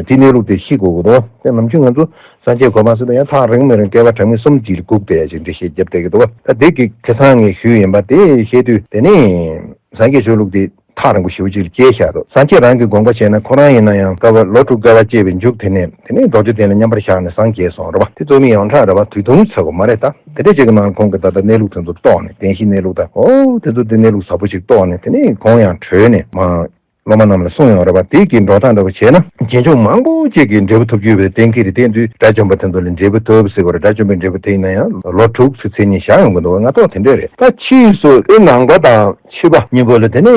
དེ་གནས་ལུགས་དེ་ཤེས་དགོས་ཀྱི་འདུག་དེ་ནམ་རྒྱུན་ང་ཚོ་སངས་རྒྱས་གོ་འཕང་ཟེར་དུས་ཡང་ཐག་རིང་མི་རིང་བསྐལ་པ་གྲངས་མེད་གསུམ་གྱི་འགུག་བསྡད་ཡ་ཅིག་འགྲེལ་བཤད་རྒྱབ་བསྡད་ཀྱི་འདུག་ད་དེ་གི་ཁ་སང་ངས་ཞུས་ཡིན་པ་དེ་བཤད་དུས་དེ་ནས། སངས་རྒྱས་ཆོས་ལུགས་དེ་ཐག་རིང་པོ་ཞེ་པོ་ཅིག་ལ་བསྐྱལ་བཞག་འདུག་སངས་རྒྱས་རང་གི་དགོངས་པ་བྱས་ན་ཁོ་རང་ཡིན་ན་ཡང་བསྐལ་པ་ལོ་དྲུག་བསྐལ་པ་བཅད་པའི་མཇུག་དེ་ནས་དེ་ནས་རྡོ་རྗེ་གདན་ལ་མཉམ་པར་བཞག་ནས་སངས་རྒྱས་སོང་རེད་བ། དེ་རྩོད་མེད་ཡོངས་གྲགས་རེད་བ། དུས་ཐུང་ཚ་པོ་མ་རེད་ད། དེ་འདྲ་ཅིག་གི་ནང་ཁོང་གི་ད་ལྟ་གནས་ལུགས་དེ་ཚོ་རྟོགས་ནས་བདེན་བཞིའི་གནས་ལུགས་དང་འོ་དེ་ཚོ་དེ་གནས་ལུགས་ཟབ་པོ་ཅིག་རྟོགས་ནས་དེ་ནས་ཁོང་ཡང་བྲོས་ནས་མ། སློབ་མ་རྣམས་ལ་གསུངས་ཡོང་རེད་བ། དེ་གི་འགྲོ་སྟངས་འདྲ་བོ་བྱས་ན་རྗེས་འཇུག་མང་པོ་ཅིག་གིས་འབྲས་བུ་ཐོབ་རྒྱུ་བས་གཏན་འཁེལ་རེད། དེ་དུས་དགྲ་བཅོམ་པ་དེ་ཚོ་ལ་འབྲས་བུ་ཐོབ་ཟེར་བ་རེད། དགྲ་བཅོམ་པའི་འབྲས་བུ་དེ་ཡིན་ན་ཡང་ལོ་དྲུག་ཚུར་ཚེ་གཉིས་བཞག་ཡོང་གི་འདུག་ང་ཐོག་དེ་འདྲ་རེད། ད་ཕྱིས་སུ་དབུས་ནང་པ་དང་ཕྱི་པ་གཉིས་པོ་ལ་དེ་ནས་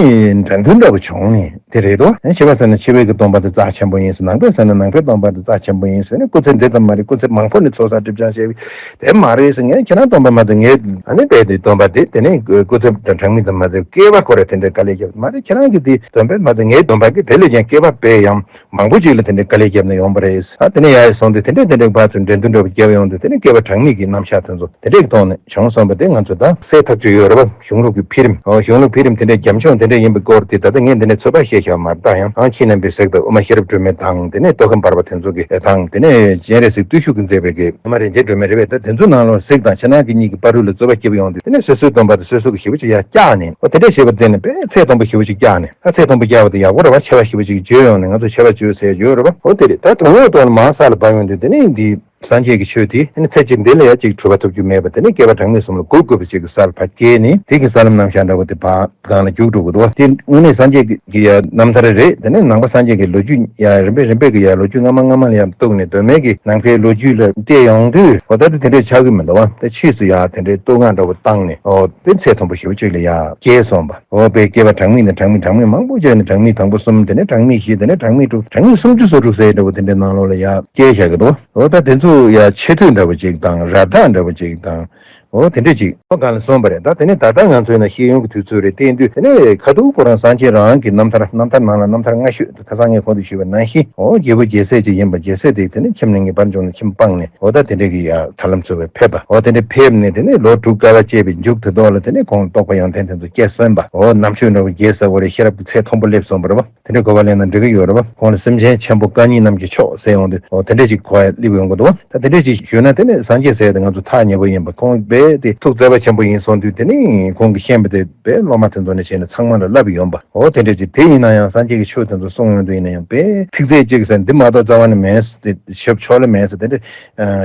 འགྲན་བསྡུར་འདྲ་བོ་བྱུང་ནས་དེ་རེད་དོ། ཕྱི་པ་ཟེར་ན་ཕྱི་པའི་གི་སྟོང་པ་དེ་རྩ་ཆེན་པོ་ཡིན་ཟེར། ནང་པ་ཟེར་ན་ནང་པའི་སྟོང་པ་དེ་རྩ་ཆེན་པོ་ཡིན་ཟེར་ནས་སྐུ་ཚེ་འདི་ཙམ་མ་རེད། སྐུ་ཚེ་མང་པོ་ནས་ཚོགས་བསགས་སྒྲིབ་སྦྱང་བྱས་པའི་དེ་མ་རེད་ཟེར། ངས་ཁྱེད་རང་སྟོན་པ་མ་ཟད་ངས་ཨ་ནི་བས་དེ་སྟོན་པ་དེ་དེ་ནས་སྐུ་ཚེ་དང་གྲངས་མེད་དུ་མ་ཟད་སྐྱེ་བ་ཁོ་ར་དེ་འདྲའི་དཀའ་ལས་བརྒྱབ། མ་རེད་ཁྱེད་རང་གི་དེ་སྟོན་པས་མ་ཟད་ངའི་སྟོན་པ་གི་དེ་ལས་ཀྱང་སྐྱེ་བ་དཔེ་ཡང་མང་པོ་ཅིག་ལ་དེ་འདྲའི་དཀའ་ལས་བརྒྱབ་ནས་ཡོང་པ་རེད། ཨ་དེ་ནས་ཡར་སོང་དུས་དེ་འདྲའི་དེ་འདྲའི་བར་དུ་འགྲན་བསྡུར་འདྲ་བོ་བརྒྱབ་ཡོང་དུས་དེ་ནས་སྐྱེ་བ་གྲངས་མེད་ཀྱི་རྣམ་གཞག་དེ་ཚོ་དེ་འདྲའི་ཐོག་ནས་བྱུང་སོང་བ་དེ་ང་ཚོ་ད་སེལ་ཐབས་ཅིག་ཡོད་རེད་བ། གཞུང་ལུགས་ཀྱི་འཕེལ་རིམ། ཨོ་གཞུང་ལུགས་འཕེལ་རིམ་དེ་འདྲའི་རྒྱབ་ལྗོངས་དེ་འདྲ་ཡིན་པའི་སྐོར་དེ་ད་ལྟ་ངས་འདི་ནས་ཚོད་དཔག་བཤད་བཞག་མ་རེད། ད་ཡང་ཨང་ཁྱེད་རྣམ་པས་གཟིགས་དང་དབུ་མ་ཤེས་རབ་སྒྲོན་མེ་དང་དེ་ནས་ཏོག་དཀར་འབར་བ་དེ་ཚོ་གི་དང་དེ་ནས་སྤྱན་རས་གཟིགས་བརྟུལ་ཞུགས་ཀྱིས་མཛད་པའི་གི་ཨ་མ་རིན་ཆེན་སྒྲོན་མེ་རེད་པས། ད་དེ་ཚོའི་ནང་ལོགས་གཟིགས་དང་ཕྱི་ནང་གི་གཉིས་ཀྱི་བར་དུ་ལ་རྩོད་པ་སྐྱེས་ཡོང་དུས་དེ་ནས་སོ་སོའི་སྟོན་པ་དེ་སོ་སོ་གི་ཞེ་པོ་ཅིག་ཡར་བཀྱགས་ནས། ཨོ་དེ་འདྲ་བྱས་པ་དེ་ནས་དཔེ་ཚད་མཐོན་པོ་ཞེ་པོ་ཅིག་བཀྱགས་ནས། ཨ་ཚད་མཐོན་པོ་བཀྱགས་པ་དེ་ཡག་པོ་རེད་བ། ཆེ་བ་ཞེ་པོ་ཅིག་བརྗོད་ཡོང་ནས་ང་ཚོ་ཆེ་བ་བརྗོད་ཟེར་ཡོད་རེད་བ། ཨོ་དེ་རེད། ད་དོན་དངོས་ཐོག་ནས་མར་ས་ལ་བབས་ཡོང་དུས་དེ་ནས་འདི་སངས་རྒྱས་ཀྱི་ཆོས་དེ་ཨ་ནི་ཚེ་གཅིག་འདི་ལ་ཡང་གཅིག་གྲུབ་པ་ཐོབ་རྒྱུ་མེད་པ། དེ་ནས་བསྐལ་པ་གྲངས་མེད་གསུམ་ལ་འགུག་དགོས་པ་ཅིག་གི་སར་ཕར་སྐྱེལ་ནས་དེ་གི་ས་ལམ་རྣམ་གཞག་འདྲ་བོ་དེ་ཕར་སྒང་ལ་རྒྱུག་འགྲོ་གི་འདུག་བ། དེ་དངོས་གནས་སངས་རྒྱས་ཀྱི་ཀྱི་ཡ་རྣམ་ཐར་རེད། དེ་ནས་ནང་པ་སངས་རྒྱས་ཀྱི་ལོ་རྒྱུས་ཡ་རིམ་པས་རིམ་པས་ཀྱི་ཡ་ལོ་རྒྱུས་སྔ་མ་སྔ་མ་ལ་ཡང་གཏུགས་ནས་གདོད་མའི་གི་ནང་པའི་ལོ་རྒྱུས་ལ་བལྟས་ཡོང་དུས་འོ་ད་དེ་དེ་འདྲས་ཆགས་ཀྱི་མི་འདུག་བ། དེ་ཕྱིས་སུ་ཡ་དེ་འདྲས་གཏུག་བསྔགས་འདྲ་བོ་བཏང་ནས་འོ་དེ་ཚད་མཐོན་པོ་ཞེ་པོ་ཅིག་ལ་ཡ་སྐྱེལ་སོང་བ། འོ་བའི་བསྐལ་པ་གྲངས་མེད་ནས་གྲངས་མེད་གྲངས་མེད་མང་པོ་བྱས་ནས་གྲངས་མེད་དང་པོ་གསུམ། དེ་ནས་གྲངས་མེད་བཞི། དེ་ནས་གྲངས་མེད་དྲུག་གྲངས་མེད་སུམ་ཅུ་སོ་དྲུག་ཟེར་འདྲ་བོ་དེ་འདྲའི་ནང་ལོགས་ལ་ཡ་སྐྱེལ་བཞག་གི་འདུག་འོ་ད་དེ་ཚོ་ཡ་ཆེ་མཐོང་འདྲ་བོ་ཅིག་དང་རབ་བཏགས་འདྲ་བོ་ཅིག་དང་འོ་དེ་འདྲ་ཅིག་འོ་གང་ལ་སོང་བ་རེད། ད་དེ་ནས་ད་ལྟ་ང་ཚོའི་ན་ཤེས་ཡོན་གྱི་དུས་ཚོད་རེད། དེ་ཡིན་དུས་དེ་ནས་ཁ་ཐུག་ཁོ་རང་སངས་རྒྱས་རང་གི་རྣམ་ཐར། རྣམ་ཐར་ནང་ལ་རྣམ་ཐར་སྔ་ཤོས་ཁ་སང་ངས་གོང་དུ་ཞུས་པ་ནང་བཞིན་འོ་རྒྱལ་པོ་རྒྱལ་སྲས་ཅིག་ཡིན་པ། རྒྱལ་སྲས་དེ་དེ་ནས་ཁྱིམ་ནས་ངེས་པར་འབྱུང་ནས་ཁྱིམ་སྤངས་ནས་འོ་ད་དེ་འདྲ་གི་ཡ་ཐར་ལམ་འཚོལ་བའི་ཕེབས་པ། འོ་དེ་འདྲ་ཕེབས་ནས་དེ་ནས་ལོ་དྲུག་དཀའ་བ་སྤྱད་པའི་མཇུག་དེ་ཐོག་ལ་དེ་ནས་ཁོང་རྟོགས་པ་ཡོན་ཏན་དེ་ཚོ་སྐྱེས་སོན་པ། འོ་རྣམ་དཔྱོད་འདྲ་བོ་རྒྱས་ས་འོ་རེད། ཤེས་རབ་ཀྱི་ཚད་མཐོན་པོ་སླེབས་སོང་བ་རེད་བ། དེ་འདྲའི་གོ་བ་ལེན་ན་འགྲིག་གི་ཡོད་རེད་བ། ཁོང་ལ་སེམས་ཅན་ཆེན་པོ་སྐལ་གཉིས་རྣམས་ཀྱི་མཆོག་ཟེར་ཡོང་དུས་འོ་དེ་འདྲ་ཅིག་གོ་བ་སླེབས་ཡོང་གི་འདུག་བ། ད་དེ་འདྲ་ཅིག་ཞུས་ན་དེ་ནས་སངས་རྒྱས་ཟེར་ཡ་དེ་ང་ཚོ་ཐག་ཉེ་པོ་ཡིན་པ། ཁོང་དཔེ་དེ་ཐུགས་བརྩེ་བ་ཆེན་པོ་ཡིན་སོང་དུས་དེ་ནས་ཁོང་གིས་ཤེས་པ་དེ་དཔེ་སློབ་མ་དེ་ཚོ་ནས་བྱས་ནས་ཚང་མ་ལ་བསླབས་ཡོང་པ། འོ་དེ་འདྲ་ཅིག་དེ་ཡིན་ན་ཡང་སངས་རྒྱས་ཀྱི་ཆོས་དེ་ཚོ་གསུང་ཡོང་དུས་ཡིན་ན་ཡང་དཔེ་ཚིག་རྩེ་གཅིག་ཟེར་འདི་མ་གཏོགས་རྩ་བ་ནས་མེད་ཟེར། ཞབས་ཕྱོགས་ལ་མེད་ཟེར། དེ་འདྲ་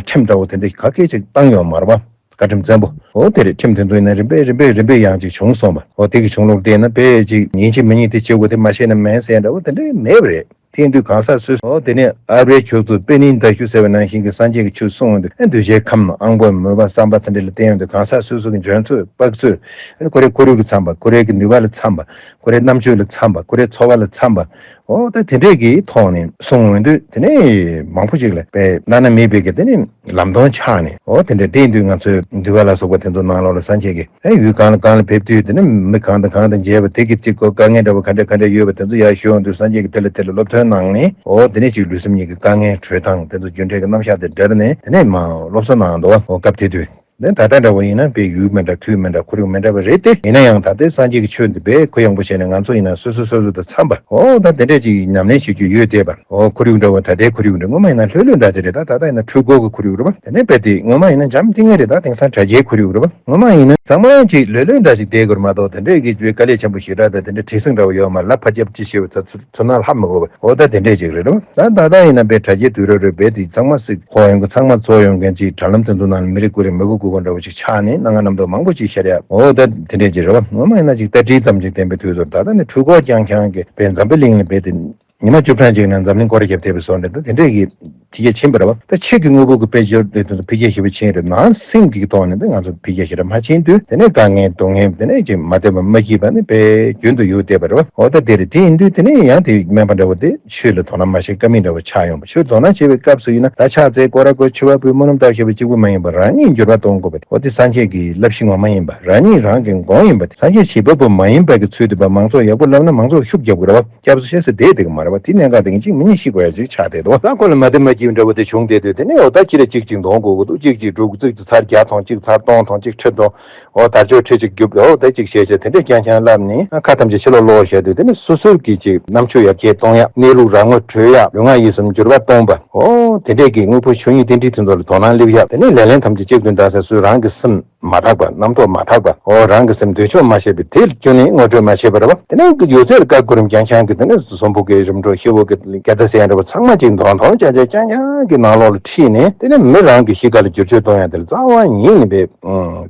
ཁྲིམས་འདྲ་བོ་དེ་འདྲ་ག་གེ་ཅིག་བཏང་ཡོད་མ་རེད་བ། བཀའ་ཁྲིམས་བཙན་པོ། འོ་དེ་རེད། ཁྲིམས་དེ་ཚོ་ཡིན་ན་རིམ་པས་རིམ་པས་རིམ་པས་ཡང་ཅིག་བྱུང་སོང་བ། འོ་དེ་གི་བྱུང་ལུགས་དེ་ན་དཔེ་ཅིག་ཡིན་གཅིག་མིན་གཉིས་དེ་བྱེད་དགོས་དེ་མ་ཤེས་ན་མེད་ཟེར་འདྲ་བོ་དེ་འདྲ་མེད་པ་རེད། དེ་ཡིན་དུས་གང་ཟག་སོ་སོ། འོ་དེ་ནས་ཨ་བའི་ཁྱོད་ཚོ་དཔེ་ནི་མདའ་གཞུ་ཟེར་བའི་ནང་བཞིན་གྱི་སངས་རྒྱས་ཀྱི་ཆོས་གསུང་ཡོང་དུས་ཨ་འདུས་བྱས་ཁམས་ནང་ཨང་པོ་མོས་པ་བསམ་པ་དེ་འདྲ་ལ་བརྟེན་ཡོང་དུས་གང་ཟག་སོ་སོ་གི་འཇོན་ཚོད་དཔག་ཚོད། ཨ་ཁོ་རའི་ཁོར་ཡུག་གི་འཚམ་པ། ཁོ་རའི་གི་ནུས་པ་ལ་འཚམ་པ། ཁོ་རའི་རྣམ་དཔྱོད་ལ་འཚམ་པ། ཁོ་རའི་འཚོ་བ་ལ་འཚམ་པ། འོ་ད་དེ་འདྲས་ཀྱི་ཐོག་ནས་གསུང་ཡོང་དུས་དེ་ནས་མང་པོ་ཅིག་ལ་དཔེ་བླ་ན་མེད་པའི་གི་དེ་ནས་ལམ་སྟོན་ཆགས་ནས། འོ་དེ་འདྲ་དེ་ཡིན་དུས་ང་ཚོའི་འདུལ་བ་ལ་སོགས་པ་དེ་ཚོ་ནང་ལོགས་ལ་སངས་རྒྱས་ཀྱིས་ཨེ་ཡུལ་གང་ལ་གང་ལ་ཕེབས་དུས་དེ་ནས་མི་གང་དང་གང་དང་མཇལ་བ་དེ་གི་ཅིག་གོ་དཀའ་ངལ་འདྲ་བོ་ག་འདྲ་ག་འདྲ་ཡོད་པ་དེ་ཚོ་ཡར་ཞུ་ཡོང་དུས་སངས་རྒྱས་ཀྱིས་དེ་ལ་དེ་ལ་སློབ་སྟོན་གནང་ནས། འོ་དེ་ནས་ཅིག་ལུས་སེམས་གཉིས་ཀྱི་དཀའ་ངལ་གྲོལ་སྟངས་དེ་ཚོ་རྒྱུ་འབྲས་ཀྱི་རྣམ་གཞག་དེ་འདྲ་ནས་དེ་ནས་མ་སློབ་གསོ་གནང་འདུག་བ། འོ་སྐབས་དེ་དུས་དེ་ད་ལྟ་འདྲ་བོ་ཡིན་ན་དཔེ་ཡུལ་མི་འདྲ་དུས་མི་འདྲ་ཁོར་ཡུག་མི་འདྲ་བ་རེད་དེ། ཡིན་ན་ཡང་ད་ལྟའི་སངས་རྒྱས་ཀྱི་ཆོས་འདི་དཔེ་གུ་ཡངས་པོ་བྱས་ནས་ང་ཚོ་ཡིན་ན་སོ་སོ་སོ་སོ་དང་འཚམ་པ། འོ་ད་དེ་འདྲས་ཅིག་ཉམས་ལེན་བྱེད་རྒྱུ་ཡོད་བསྡད་པ། འོ་ཁོར་ཡུག་འདྲ་བོ་ད་ལྟའི་ཁོར་ཡུག་འདྲ་སྔོན་མ་ཡིན་ན་ལྷོད་ལྷོད་འདྲ་དེ་རེད། ད་ད་ལྟ་ཡིན་ན་འཕྲུལ་འཁོར་གྱི་ཁོར་ཡུག་རེད་བ། དེ་ནས་དཔེ་དེ་སྔོན་མ་ཡིན་ན་འཇམ་ཐིང་ངེ་རེད། ད་དེང་སང་དྲ་རྒྱའི་ཁོར་ཡུག་རེད་བ། སྔོན་མ་ཡིན་ན། ཚང་མ་ཅིག་ལོས་ལོས་འདྲ་ཞིག་བསྡད་དགོས་མ་གཏོགས། དེ་འདྲས་ཀྱི་དཀའ་ལས་ཆེན་པོ་ཞེ་དྲག་དང་། དེ་འདྲས་བྲེལ་ཟིང་འདྲ་བོ་ཡོད་མ་རེད། ལ་ཕར་རྒྱབ་ཅི་བྱེད་པ་ཚ་ཚུར་ཚུར་ན་ལྷབ་མི་དགོས་པ། འོ་ད་དེ་འདྲས་ཅིག་རེད་རོ། ད་ད་ལྟ་ཡིན་ན་དཔེ་དྲ་རྒྱའི་དུས་རབས་རེད་པས། དེ་ཚང་མ་སྲིད་ཧོ་ཡོང་གི། ཚང་མ་ཚོ་ཡོང་མཁན་ཅིག་དྲ་ལམ་དེ་ཚོ་ནང་ལ་མི་རེ་ཀུ་རེ་མི་གུ་གུ་གུ་འདྲ་བོ་ཅིག་ཆགས་ནས། སྣ་ང་རྣམ་རྟོག་མང་པོ་ཅིག་ཤར་ཡ། འོ་ད་དེ་འདྲས་ཅིག་རེད་བ། ངོ་མ་ཡིན་ན་ཅིག་ལྟ་དྲིལ་ཙམ་ཅིག་བསྟན་པའི་དུས་ཚོད། ད་ལྟ་ནི་འཕྲུལ་འཁོར་རྐྱང་རྐྱང་གི་དཔེ་འཛམ་བུ་གླིང་ལ་རྦད་དེ་ཉི་མ་བཅུ་གྲངས་ཅིག་ནང་འཛམ་གླིང་སྐོར་ར་བརྒྱབ་བསྡད་པའི་བཟོ་འདྲ་འདུག། དེ་འདྲས་ཀྱི་ཕྱི་རྒྱལ་ཕྱིན་པ་རེད་བ། ད་ཕྱི་གི་དངོས་པོ་གི་དཔལ་འབྱོར་དེ་ཚོ་འཕེལ་རྒྱས་ཞེ་པོ་ཕྱིན་རེད། ནང་སེམས་ཀྱི་ཐོག་ནས་ད་ང་ཚོ་འཕེལ་རྒྱས་ཞེ་དྲག་མ་ཕྱིན་དུས། དེ་ནས་དཀའ་ངལ་སྡུག་བསྔལ། དེ་ནས་ཅིག་མ་བདེ་བ་མ་སྐྱིད་པ་ནི་དཔེ་རྒྱུན་དུ་ཡོད་བསྡད་པ་རེད་བ། འོ་ད་དེ་རེད། དེ་ཡིན་དུས་དེ་ནས་ཡང་དེ་སྨན་པ་འདྲ་བོ་དེ་ཆོས་ལ་དོ་སྣང་མ་བྱེད་ཀ་མེད་འདྲ་བོ་ཆགས་ཡོང་བ། ཆོས་དོ་སྣང་བྱེད་པའི་སྐབས་སུ་ཡིན་ན། ད་ཕྱག་འཚལ་སྐོར་ར་བསྐོར་ཆོས་པ་འབུལ་སྨོན་ལམ་བཏབ་ཞེས་པ་གཅིག་པུ་མ་ཡིན་པར། རང་ཉིད་འགྱུར་བ་གཏོང་དགོས་པ། འོ་དེ་སངས་རྒྱས་ཀྱི་བསླབ་གཞི་ངོ་མ་ཡིན་པ། རང་ཉིད་རང་གི་མགོན་ཡིན་པ། སངས་རྒྱས་བྱེད་པ་པོ་མ་ཡིན་པ་གི་ཚུལ་དུ་བ། མང་ཚོགས་ཡག་པོ་བསླབ་ན་མང་ཚོགས་ཤུགས་རྒྱབ་དགོས་རེད་བ། སྐྱབས་སུ་མཆི་ས་བསྡད་བསྡད་ཀྱི་མ་རེད་བ། དེ་གནད་འགག་དེ་གཅིག་མིན་གཉིས་ཤེས་དགོས་ཡ་ཅིག་ཆགས་བསྡད་འདུག་བ། ད་ཁོ་ལ་མ་བདེ་མ་སྐྱིད་འདྲ་བོ་དེ་བྱུང་བསྡད་དུས། དེ་ནས་འོ་ད་ཁྱེད་ར་གཅིག་གཅིག་འདོན་དགོས་ཀྱི་འདུག། གཅིག་གཅིག་སྒྲུག། གཅིག་ཚར་བརྒྱ་ཐོངས། གཅིག་ཚར་སྟོང་ཐོངས། གཅིག་ཁྲི་ཐོངས། འོ་དར་ལྕོག་ཁྲི་གཅིག་རྒྱུགས། འོ་ད་གཅིག་བྱས་བྱས་དེ་འདྲས་རྐྱང་རྐྱང་ལབ་ནས། ཁ་ཐམས་ཅད་ཕྱི་ལོགས་ལོག་བྱས་དུས། དེ་ནས་སོ་སོའི་གི་ཅིག་རྣམ་དཔྱོད་ཡར་རྒྱས་གཏོང་ཡ། གནས་ལུགས་རང་ངོ་འཕྲོད་ཡ། ལུས་ངག་ཡིད་གསུམ་འགྱུར་བ་གཏོང་བ། འོ་དེ་འདྲས་ཀྱི་དངོས་པོ་ཆོས་ཉིད་རྟེན་འབྲེལ་དེ་ཚོ་ལ་དོ་སྣང་སླེབས་ཡ། དེ་ནས་ལེ་ལན་ཐམས་ཅད་གཅིག་ཏུ་འདྲ་ས། སུ་རང་གི་སེམས་མ་དག་པ། རྣམ་རྟོག་མ་དག་པ། འོ་རང་གི་སེམས་འདོད་ཕྱོགས་མ་ཤེས་པའི་དེ་སྐྱོན་ནི་ངོ་སྤྲོད་མ་བྱས་པ་རེད་བ། དེ་ནས་ཡོད་ཚད་ལ་བཀའ་བསྒོ་རིམ་རྐྱང་རྐྱང་གི། དེ་ནས་ཟོམ་པོ་གི་རིམ་གྲོ། ཤེ་བོ་གི་རྒྱ་ད་ཟེར་ཡ་འདྲ་བོ་ཚང་མ་ཅིག་འདོན་འདོན་རྐྱང་རྐྱང་རྐྱང་རྐྱང་གི་ནང་ལོགས་ལ་ཁྲིད་ནས། དེ་ནས་མི་རང་གི་གཤིས་ཀ་ལ་བསྒྱུར་བཅོས་གཏོང་ཡ་དེ་ལ་རྩ་བ་ཉིད་ནས་དཔེ་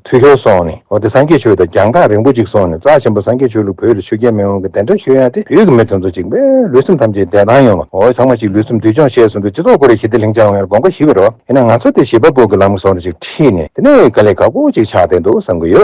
འཐུས་ཤོར་སོང་ནས། འོ་དེ་སངས་རྒྱས་ཆོས་དང་རྒྱང་ཐག་རིང་པོ་ཅིག་སོང་ནས། རྩ་ཆེན་པོ་སངས་རྒྱས་ཆོས་ལུགས་བོད་ལ་ཆོས་རྒྱལ་མེས་དབོན་གྱི་གདན་འདྲེན་ཞུ་ཡ་དེ། བོད་ཀྱི་མི་དེ་ཚོ་ཅིག་དཔེ་ལུས་སེམས་ཐམས་ཅད་བདེ་ཐང་ཡོང་བ། འོ་ཚང་མ་ཅིག་ལུས་སེམས་འདུལ་སྦྱོང་བྱས་སོང་དུས། སྤྱི་ཚོགས་ཁོ་རའི་ཞི་བདེ་ལྷིང་འཇགས་ཡོང་ཡར་དགོངས་པ་ཞུས་པ་རེད་བ། ཡིན་ན་ང་ཚོ་དེ་བྱེད་པ་པོ་གི་ལམ་སོང་དུ་ཅིག་ཁྲིད་ནས། དེ་ནས་དཀའ་ལས་ཁག་པོ་ཅིག་ཆགས་བསྡད་འདུག་བསམ་གི་ཡོད།